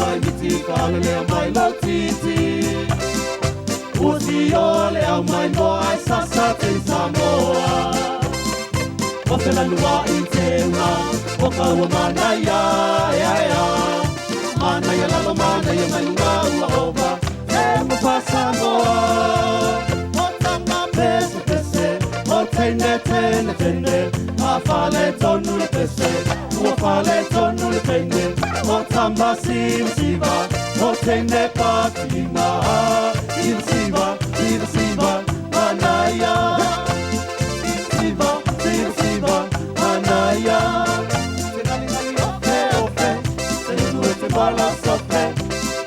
Speaker 14: mai miti fale le mai lo titi. Ua si o le au mai moa ai sasa te Samoa. O te lanua i te unga, o ka ua manaia, ea ea. Manaia lalo, manaia mai lunga ua ova, te mapa Samoa. O tama pese pese, o tene tene tene, a fale tonu le pese, ua fale tonu le tene, o tama siva siva, o tene patima, siva siva, siva siva, manaia. Siva, siva, siva, manaia. Te ngali ngali ofe ofe, te nunu e te mala sofe,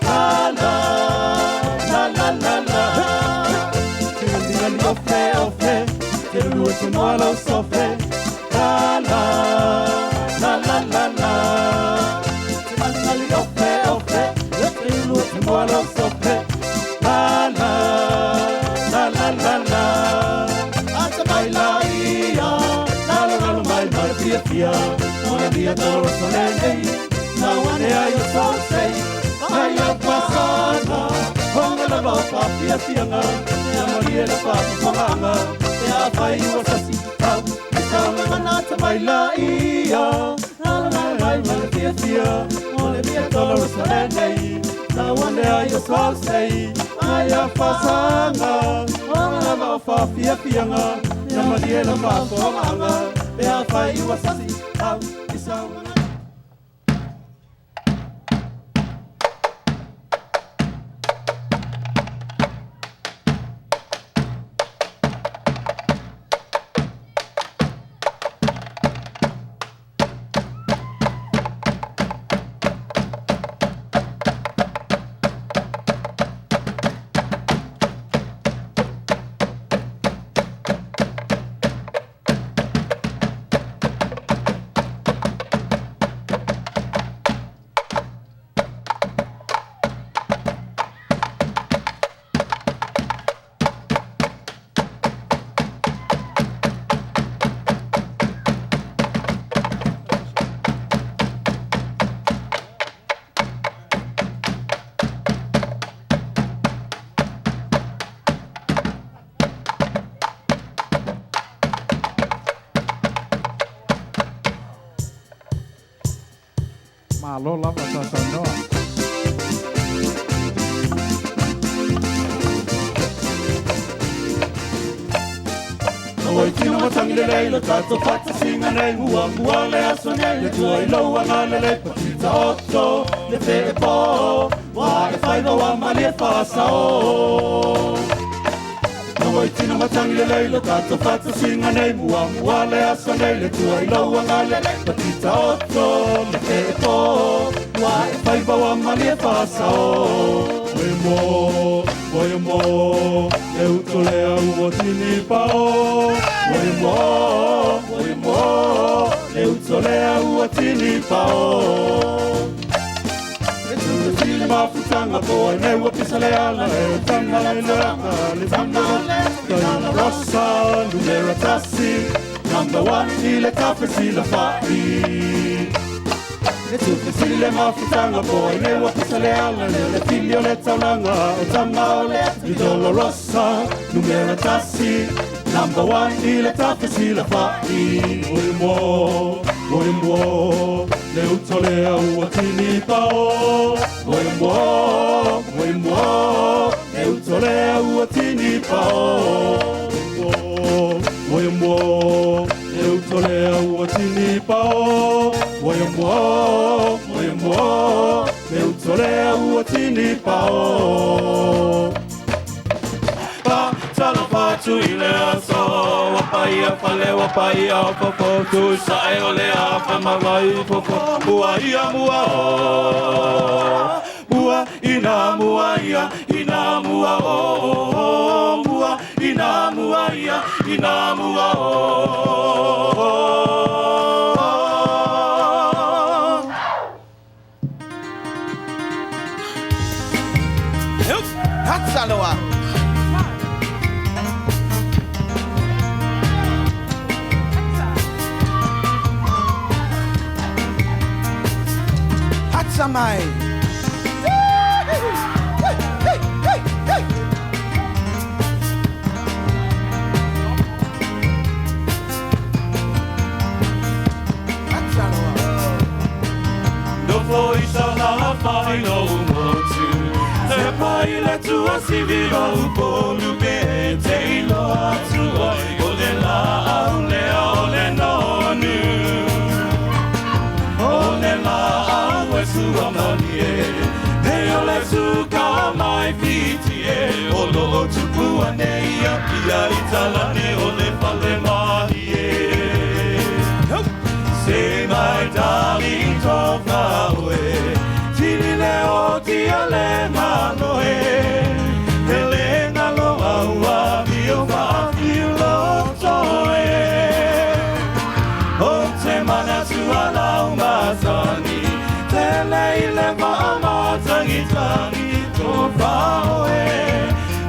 Speaker 14: la la, la la la la. Te ngali ngali ofe ofe, te nunu e te mala sofe, la la, la la la la. Te ngali ngali ofe ofe, te nunu e te mala sofe, la la, la la la la. Ata mai la ia, la la la la mai mai fia fia, mona dia tolo solene, na wane ai o so sei, ai a pasana, honga la va pa fia fia nga, ya maria la pa pa nga, ya fai o sasi, au, sa nga na ta mai la ia, la la la mai mai fia fia, mona dia tolo solene, na wane ai o so sei, ai a pasana, honga la va pa fia fia nga, ya maria la pa pa nga, ya fai o sasi, au, sa nga.
Speaker 1: Malo lava sa saunoa.
Speaker 14: Oi tino matangi le lei lo tato fata singa nei mua mua le aso nei le tua i lau anga le le patita oto le te e po wa e fai wa mali e fasa o. Oi tino matangi le lei lo tato fata singa nei mua mua le aso nei le tua i lau anga le le patita oto le te e po wa e fai wa mali e fasa o. Oi mo, oi mo, e utolea ua tini pao. Oi mo, oi mo, e utolea ua tini pao. E tunu tini mafutanga po e neua pisa le ala e utanga le langa le tanga le tanga rosa numera tasi number one i le tafesi la fai. E tupe sile mafutanga po e neua pisa le ala le le filio le taulanga o tama o le di Dolorosa numera tasi number one i le tafesi la fai. Oi mo, oi mo, le utolea ua tini pao. Oi mo, oi mo, le utolea ua tini pao. Oi mo, le utolea ua tini pao. Oi mo, oi mo, le utolea ua tini pao. Pa talo pa tu i le aso, wa pai a fale wa pai a fofo, tu sa e o le a fa mawai fofo, mua ia mua o, mua ina mua ia ina mua o, mua ina mua ia ina mua o.
Speaker 15: Hatsaloa. Hatsamai.
Speaker 14: mai lo motu. Te pai le tua sivi o upolu pe te iloa tua o le la au le o le nonu. O le la au e sua malie, he o le suka mai fiti e, o lo o tupua nei a pia i talane o le fale mahi e. Say my darling tofa oe, tini le o tia le manoe, hele ngalo aua mio whawhiu lo toe. O te mana tua lau masani, te leile whaatangi tangi tō whaoe,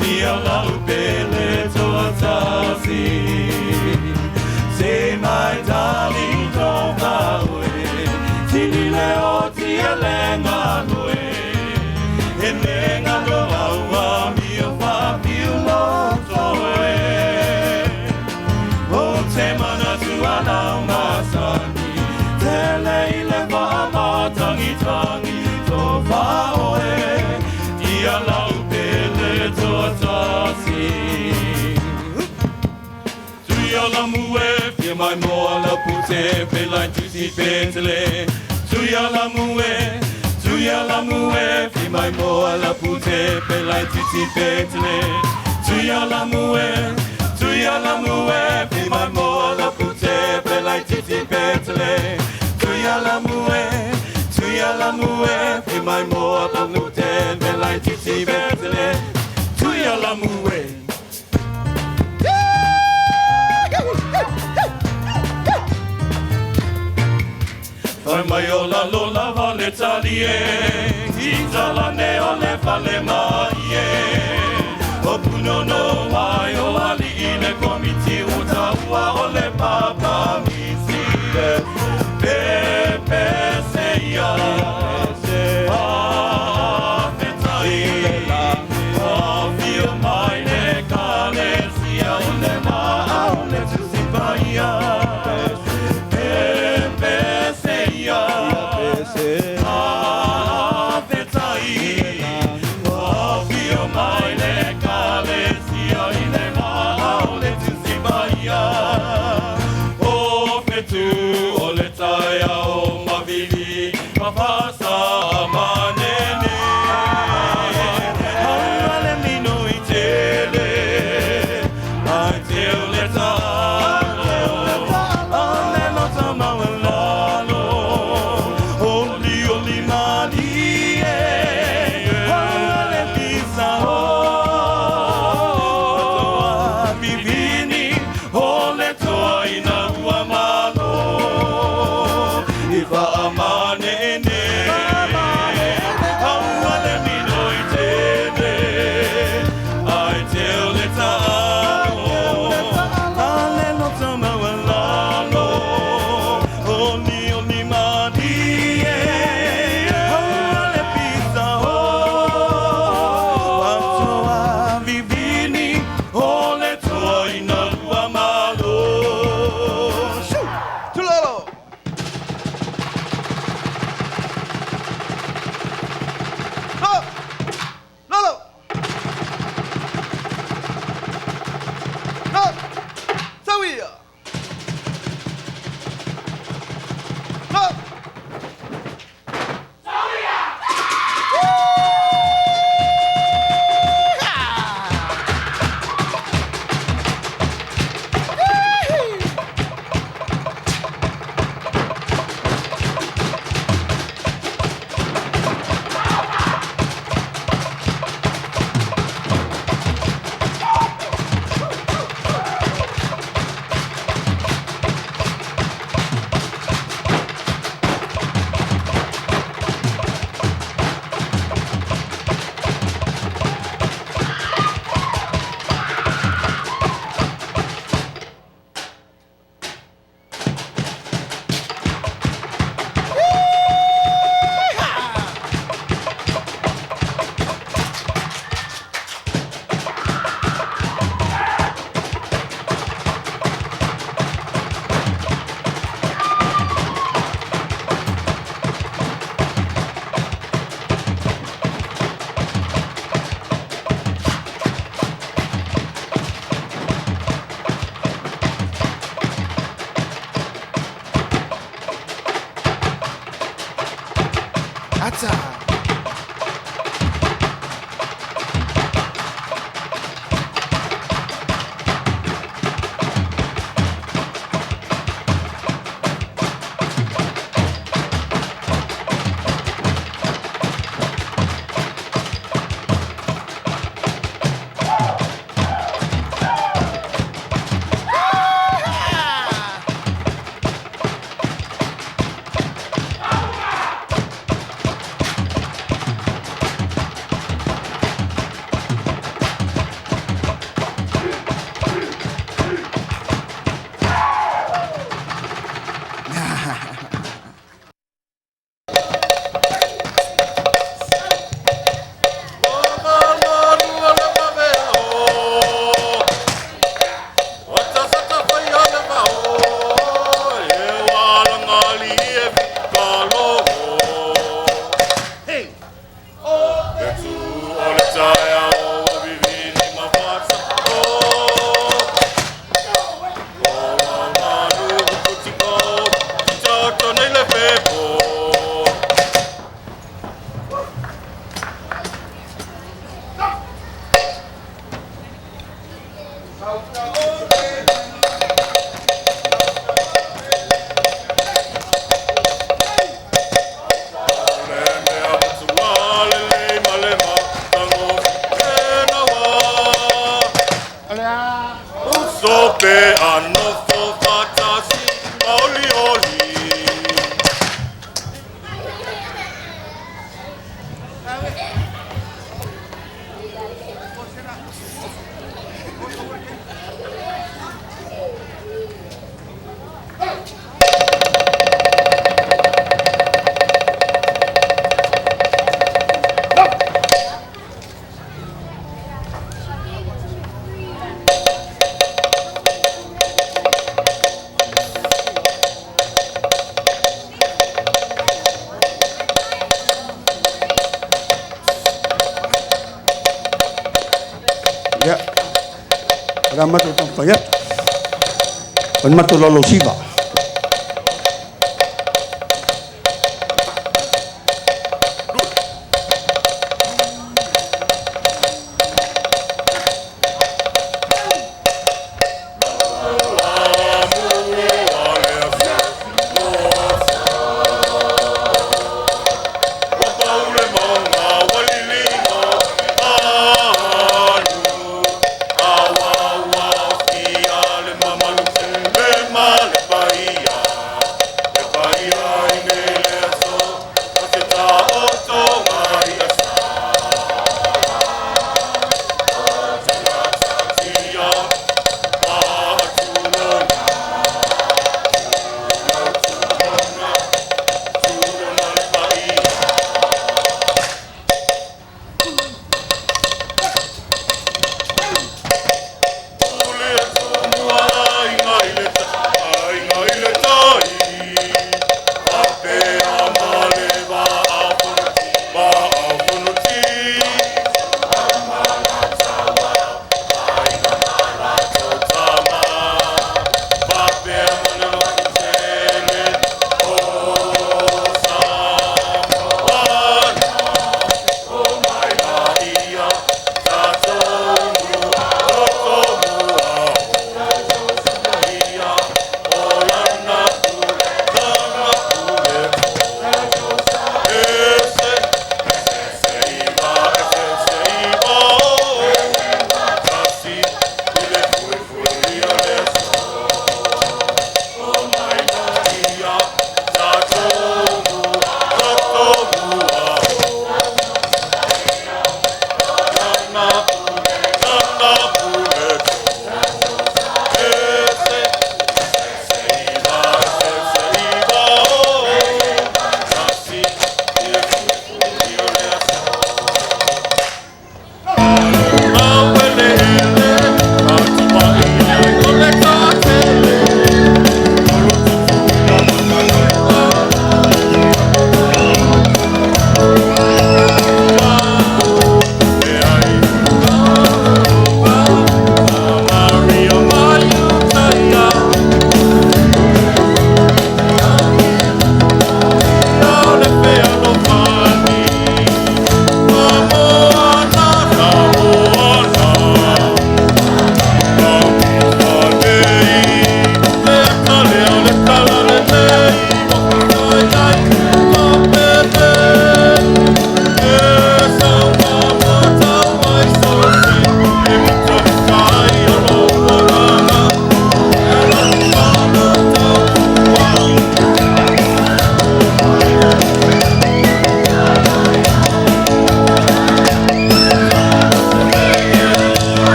Speaker 14: tia lau pele toa tasi. Say my darling tō whaoe, tini le o tia le ngaloe, he le ngalo aua mio whawhiu lo toe. O te mana tua lau masani, te leile whaamatangi tangi tō whaoe, tia lau pele toa tasi. Tuia la mue, fia mai moa la pute, pe lai tusi petele. Tuia la mue, tuia la mue, fia mai moa la pute, pe lai tusi petele. Tuia la mue, tuia la mue, fia mai moa la pute, pe lai tusi petele. Tuia la mue, tuia la mue, fia mai moa la pute, pe lai tusi petele. Tuia la mue. Fai mai o la lola vale tali e, i talane o le fale mai e. O punono mai o ali i le komiti o taua o le papa misi. Pe pe se ia, a fetai, a fio mai le kalesia o le maa o le tusipaia. Pe pe se ia, a fetai, a fio mai le kalesia i le maa o le tusipaia. O fetu o le taia o mavili, mawhasa manene. Haura le mino i tele, ai te o le talo, a le lota maua lalo. O li
Speaker 15: Ata.
Speaker 16: Ia, o le a matou taumafai atu. O le matou laulausiva.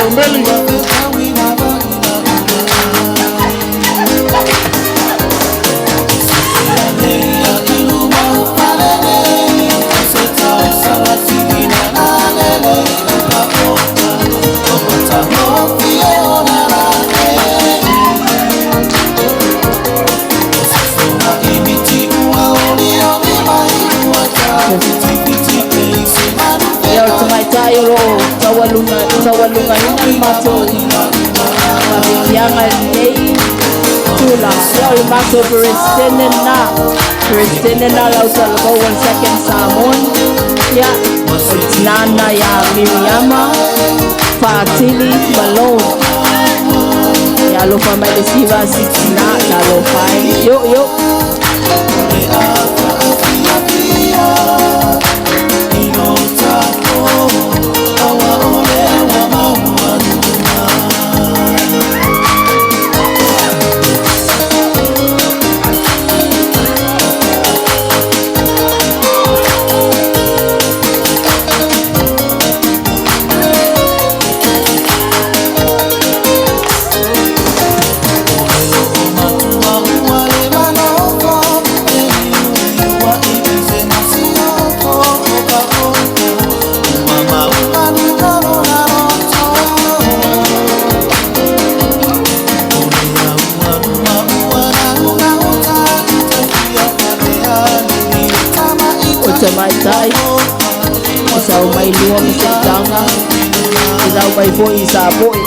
Speaker 6: Leo Meli.
Speaker 15: Ia o tamaitai o loo taualuga taualugaina le matou faafitiaga lenei tulaga. Ia o le matou peresetene lena peresetene lena lautalavaua le second Samoan. Ia o le tinā lena iā Miriama Faatili Malone. Ia alofa mai le siva si tinā talofa e yo yo. O tamaitai o sau mai lua ma seitaga e sau mai foʻi i sapoʻi.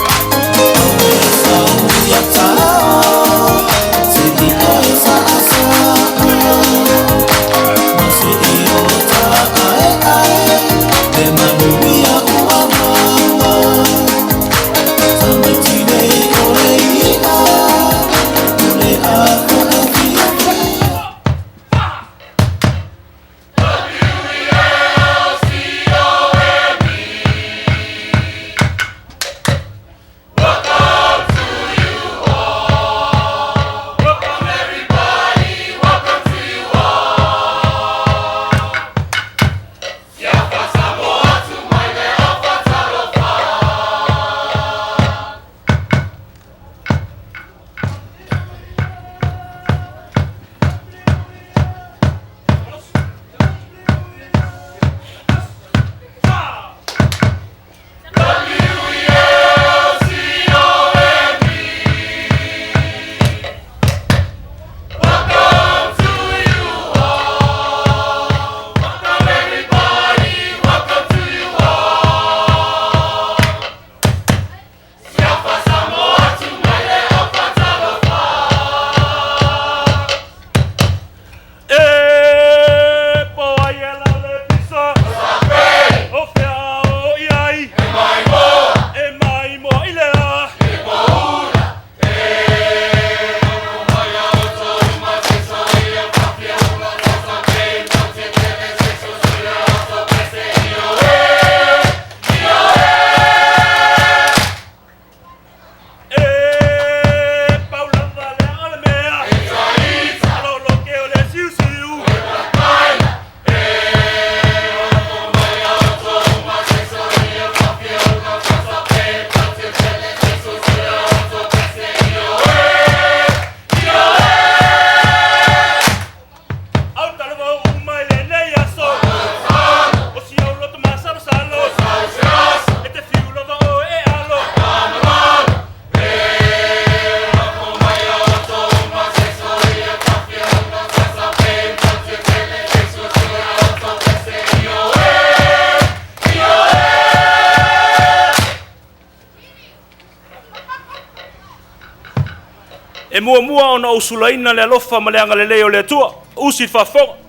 Speaker 5: E muamua ona ou sulaina le alofa ma le agalelei o le Atua, usi le faafofoga.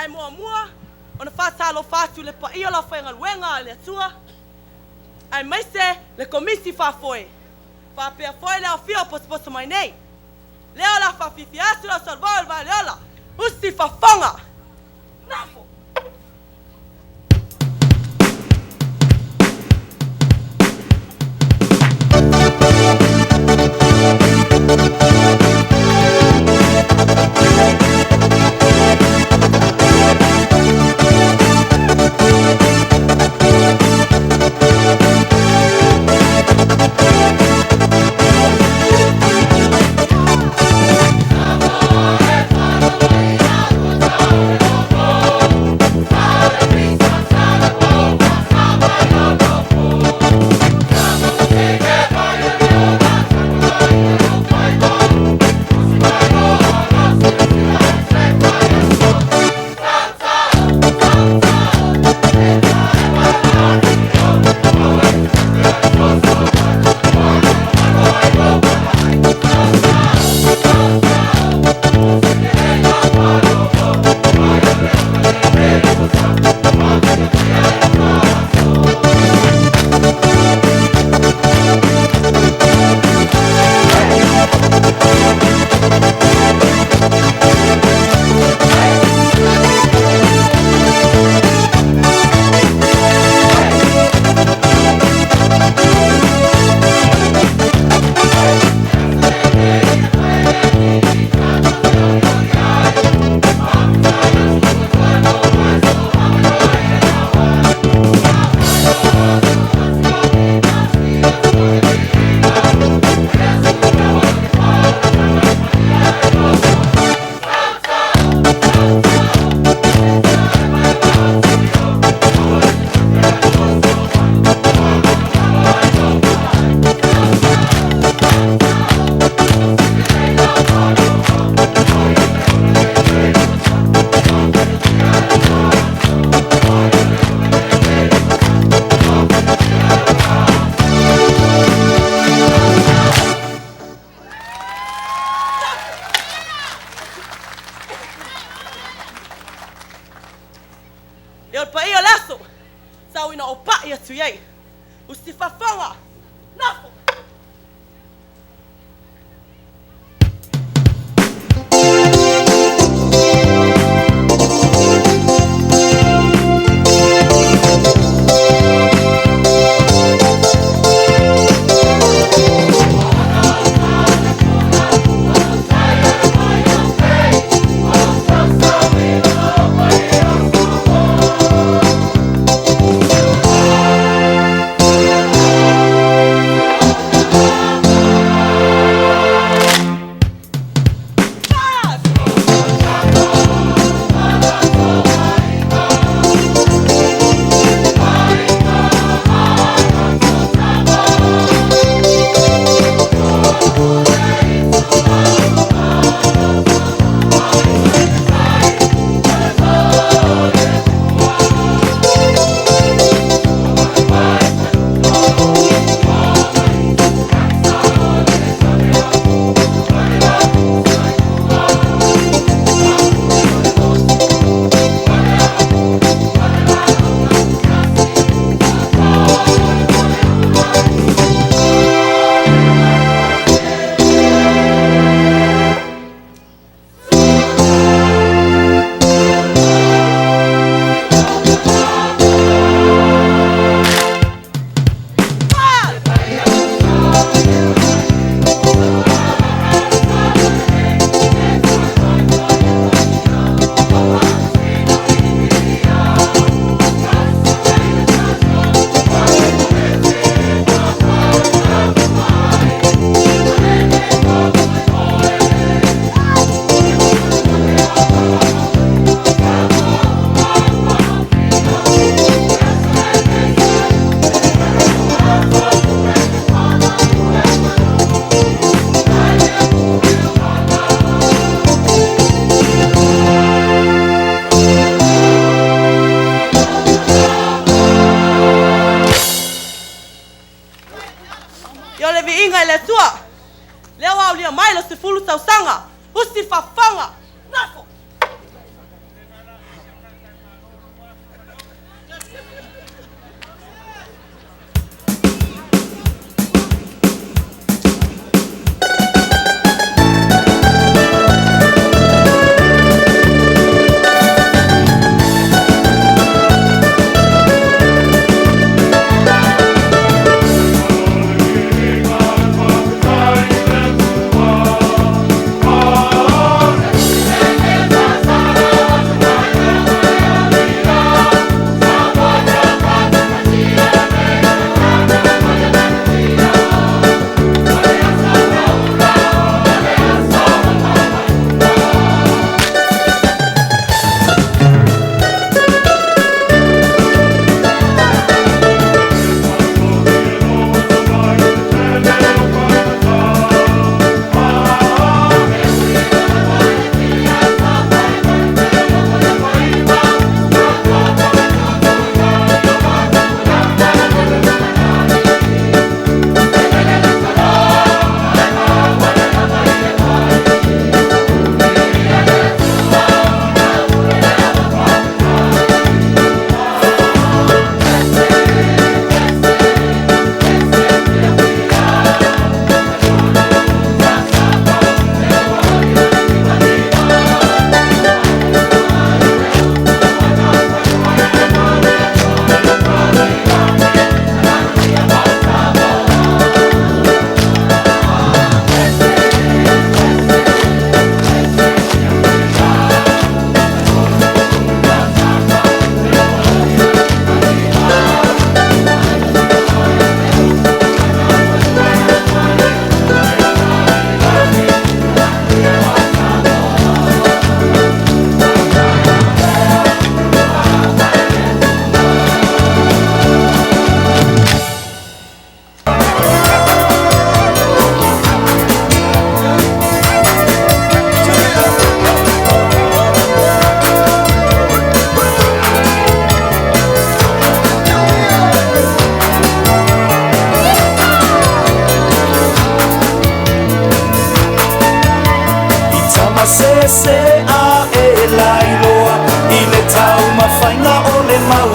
Speaker 17: Ae muamua ona faatalofa atu i le paia o le aufaigaluega a le Atua, aemaise le Komisi Faafoe, faapea foi le aofia o potopoto mai nei. Lea o le a faafiafia atu lau saluvao i le vaa o le ola, usi fafoga! Nafo! Ia o le paia o le aso, sau ina ou pai atu i ai. Usifafaga, nafo! Ia o le viiga i le Atua, lea ua aulia mai le 10 tausaga, usi fafaga, nafo!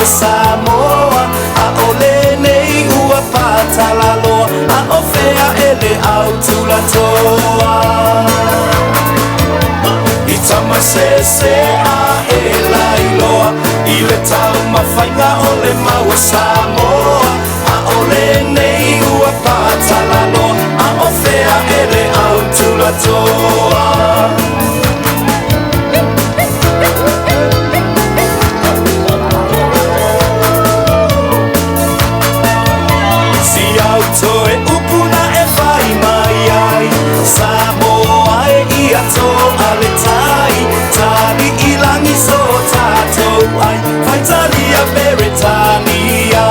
Speaker 11: o Samoa A o lenei ua patalaloa A o fea e le au tulatoa I tama sese a e lailoa I le taumafaiga o le mau a Samoa A o lenei ua patalaloa A o fea e le au tulatoa. Si au toe upu na e fai mai ai Samoa e ia toa le tai Tali i langi so tātou ai Faitalia Peretania.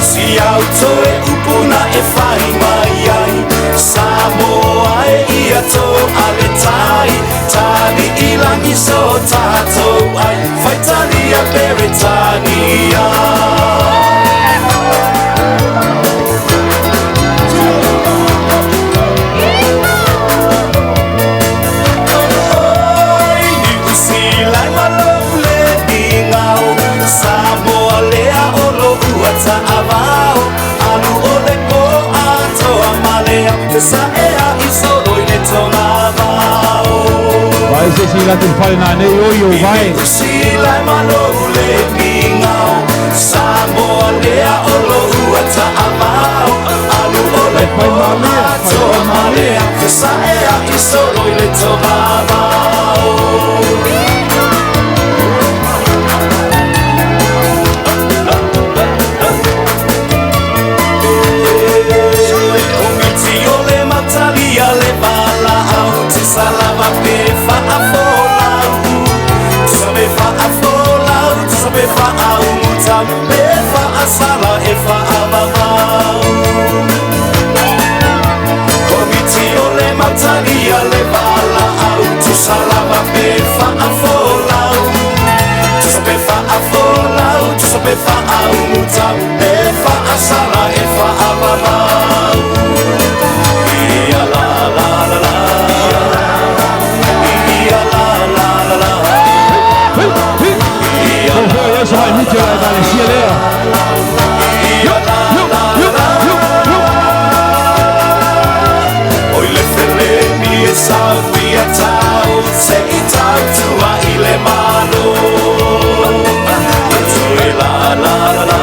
Speaker 11: Si au toe upu na e fai mai ai Samoa e ia toa le tai Tali i langi so tātou ai Faitalia Peretania. Oi, Niu Sila ma lou le igao Samoa lea o lo ua taavao Alu o le po atoa ma le au Fesaea i solo i le togavao.
Speaker 18: Vai se si la te fale na nei o yo vai.
Speaker 11: Niu Sila ma lou le igao Samoa lea o lo ua taavao Alu o le po atoa ma le au Fesaea i solo i le togavao. Komiti o le matalia le valaau Tusa lava pe faafolau Tusa pe faafolau Tusa pe faaumutau Pe faasala e faavavau Komiti o le matalia le valaau Tusa lava pe faafolau Tusa pe faafolau Tusa pe faaumutau Pe faasala e faavavau Ia la la la la Ia la la la la
Speaker 18: Prøv at høre jer, så har I mit ekalesia der.
Speaker 11: Ia la la la Oi le feleni e sau ia tau Se i tau tua i le malo Toe la la la la.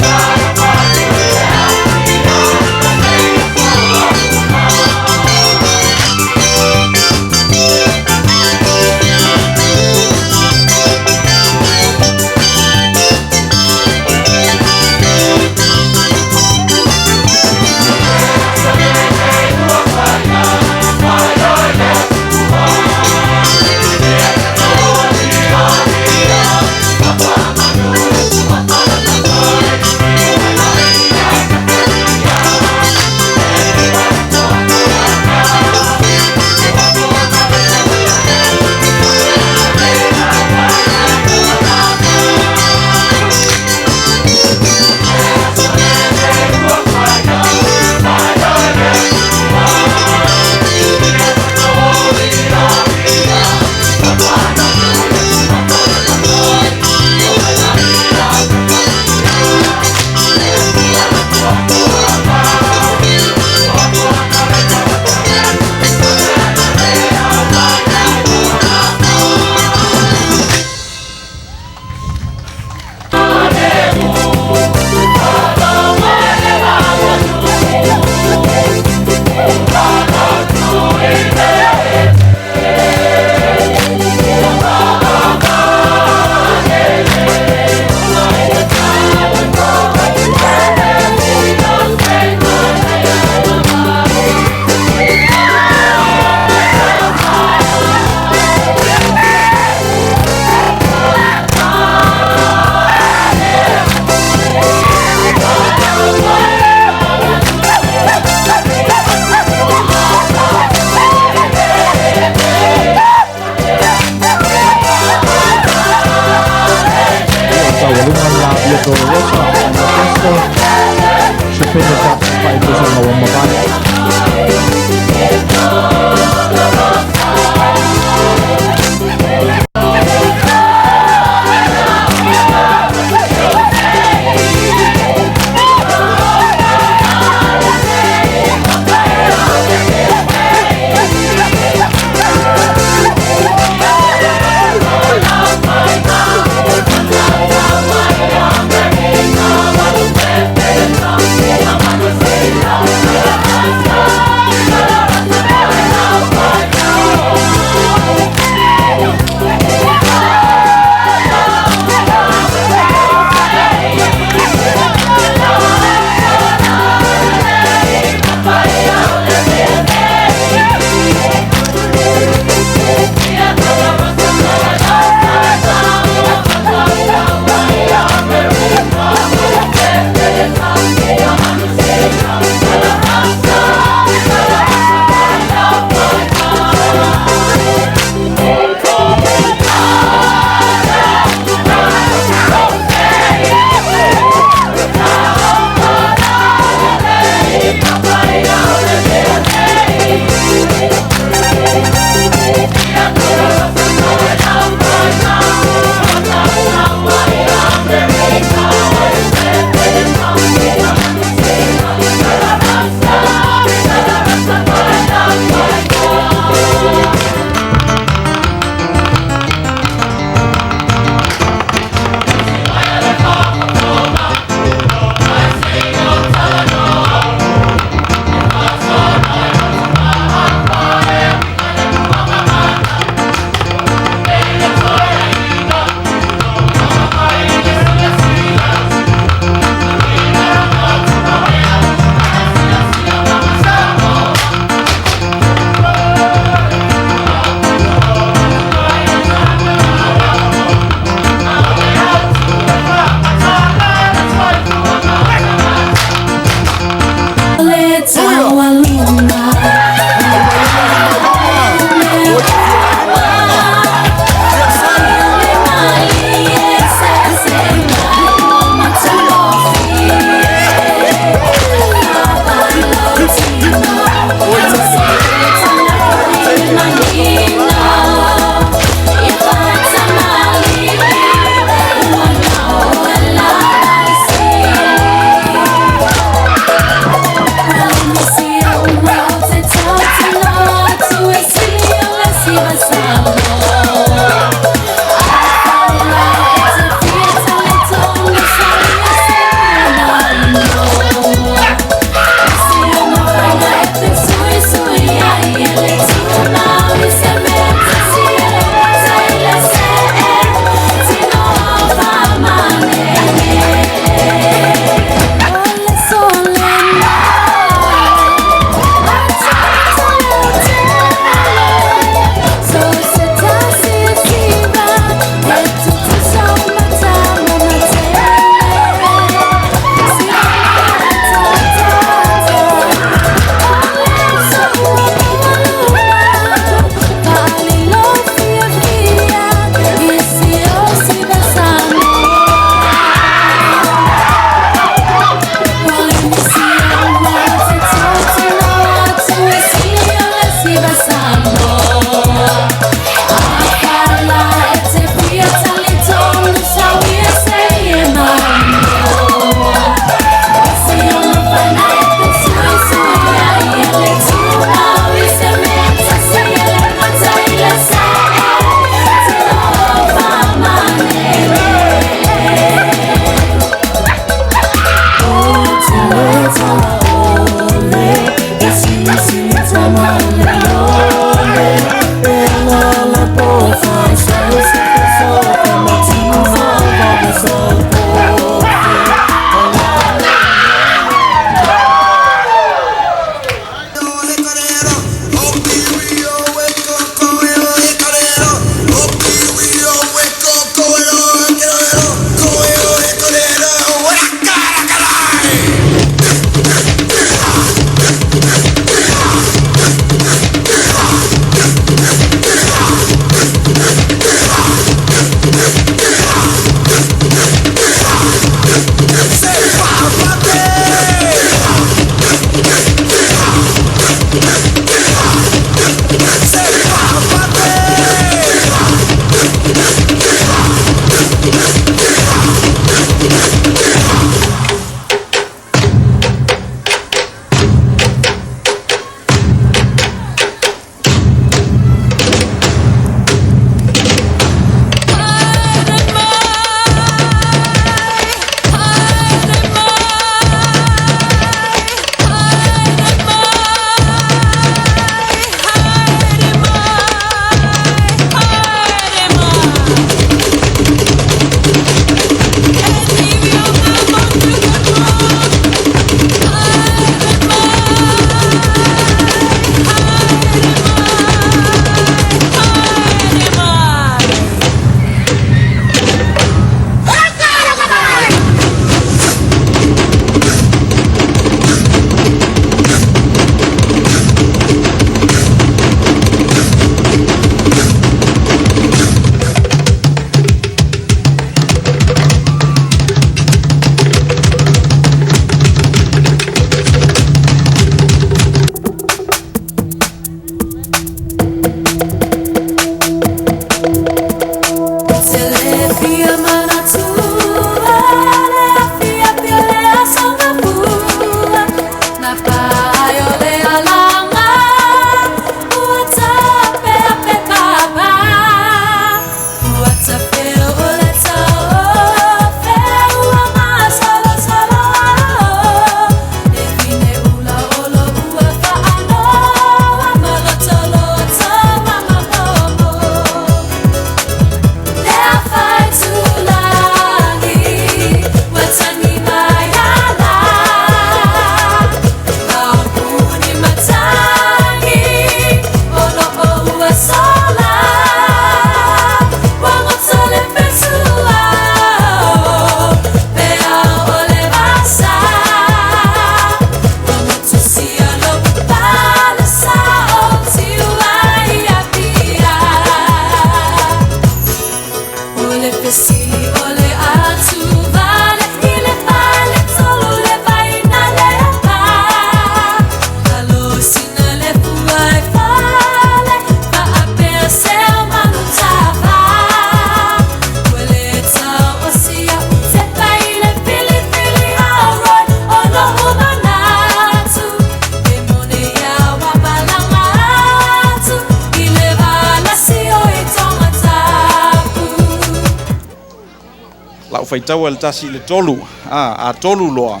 Speaker 1: faitaua le 1 i le 3. A 3 loa,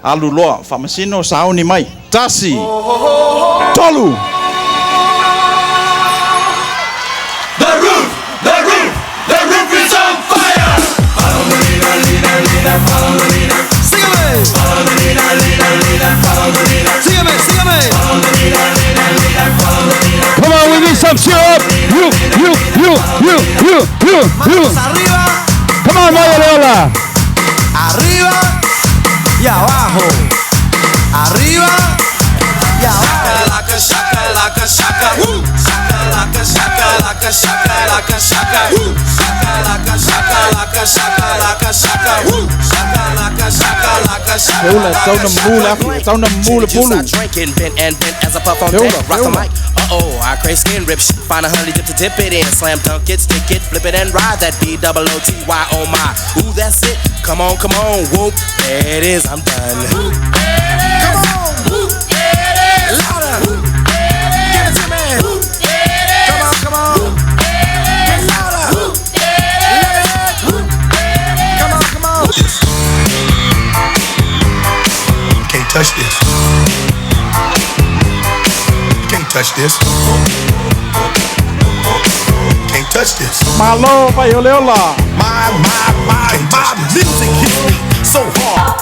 Speaker 1: alu loa, faamasino sauni mai. 1, 3.
Speaker 11: The roof, the roof, the roof is on fire. Follow the leader, leader, leader, follow the leader. Sígueme. Follow the leader, leader, leader, follow the leader. Sígueme, sígueme. Follow the leader, leader, leader, follow the leader.
Speaker 18: Come on, we need some cheer up. You, you, you, you, you, you, you.
Speaker 11: Arriba.
Speaker 18: Come on, Vaialeola.
Speaker 11: Arriba y abajo. Arriba y abajo. Laka, shaka, laka, shaka. Woo. Shaka, laka, shaka, laka, shaka, laka, shaka. Woo. Shaka, laka, shaka, laka, shaka, laka, shaka. Woo. Shaka, laka, shaka, laka, shaka.
Speaker 1: Feula, tau na mamū le afi, tau na mamū le pulu.
Speaker 19: Drinking, bent and bent as I puff on
Speaker 1: Feula,
Speaker 19: deck. Rock the
Speaker 1: feula.
Speaker 19: mic. Uh-oh, I crave skin rip shit. Find a honey dip to dip it in. Slam dunk it, stick it, flip it and ride that B double O T Y oh my. Ooh, that's it. Come on, come on, whoop. There it is, I'm done.
Speaker 11: Come on. Louder. Give it to me. Come on, come on. Get louder. Let it. Come on, come on.
Speaker 20: You can't touch this. You can't touch this. You can't touch this.
Speaker 1: Malo, Vaialeola.
Speaker 20: My, my, my, my music hits me so hard.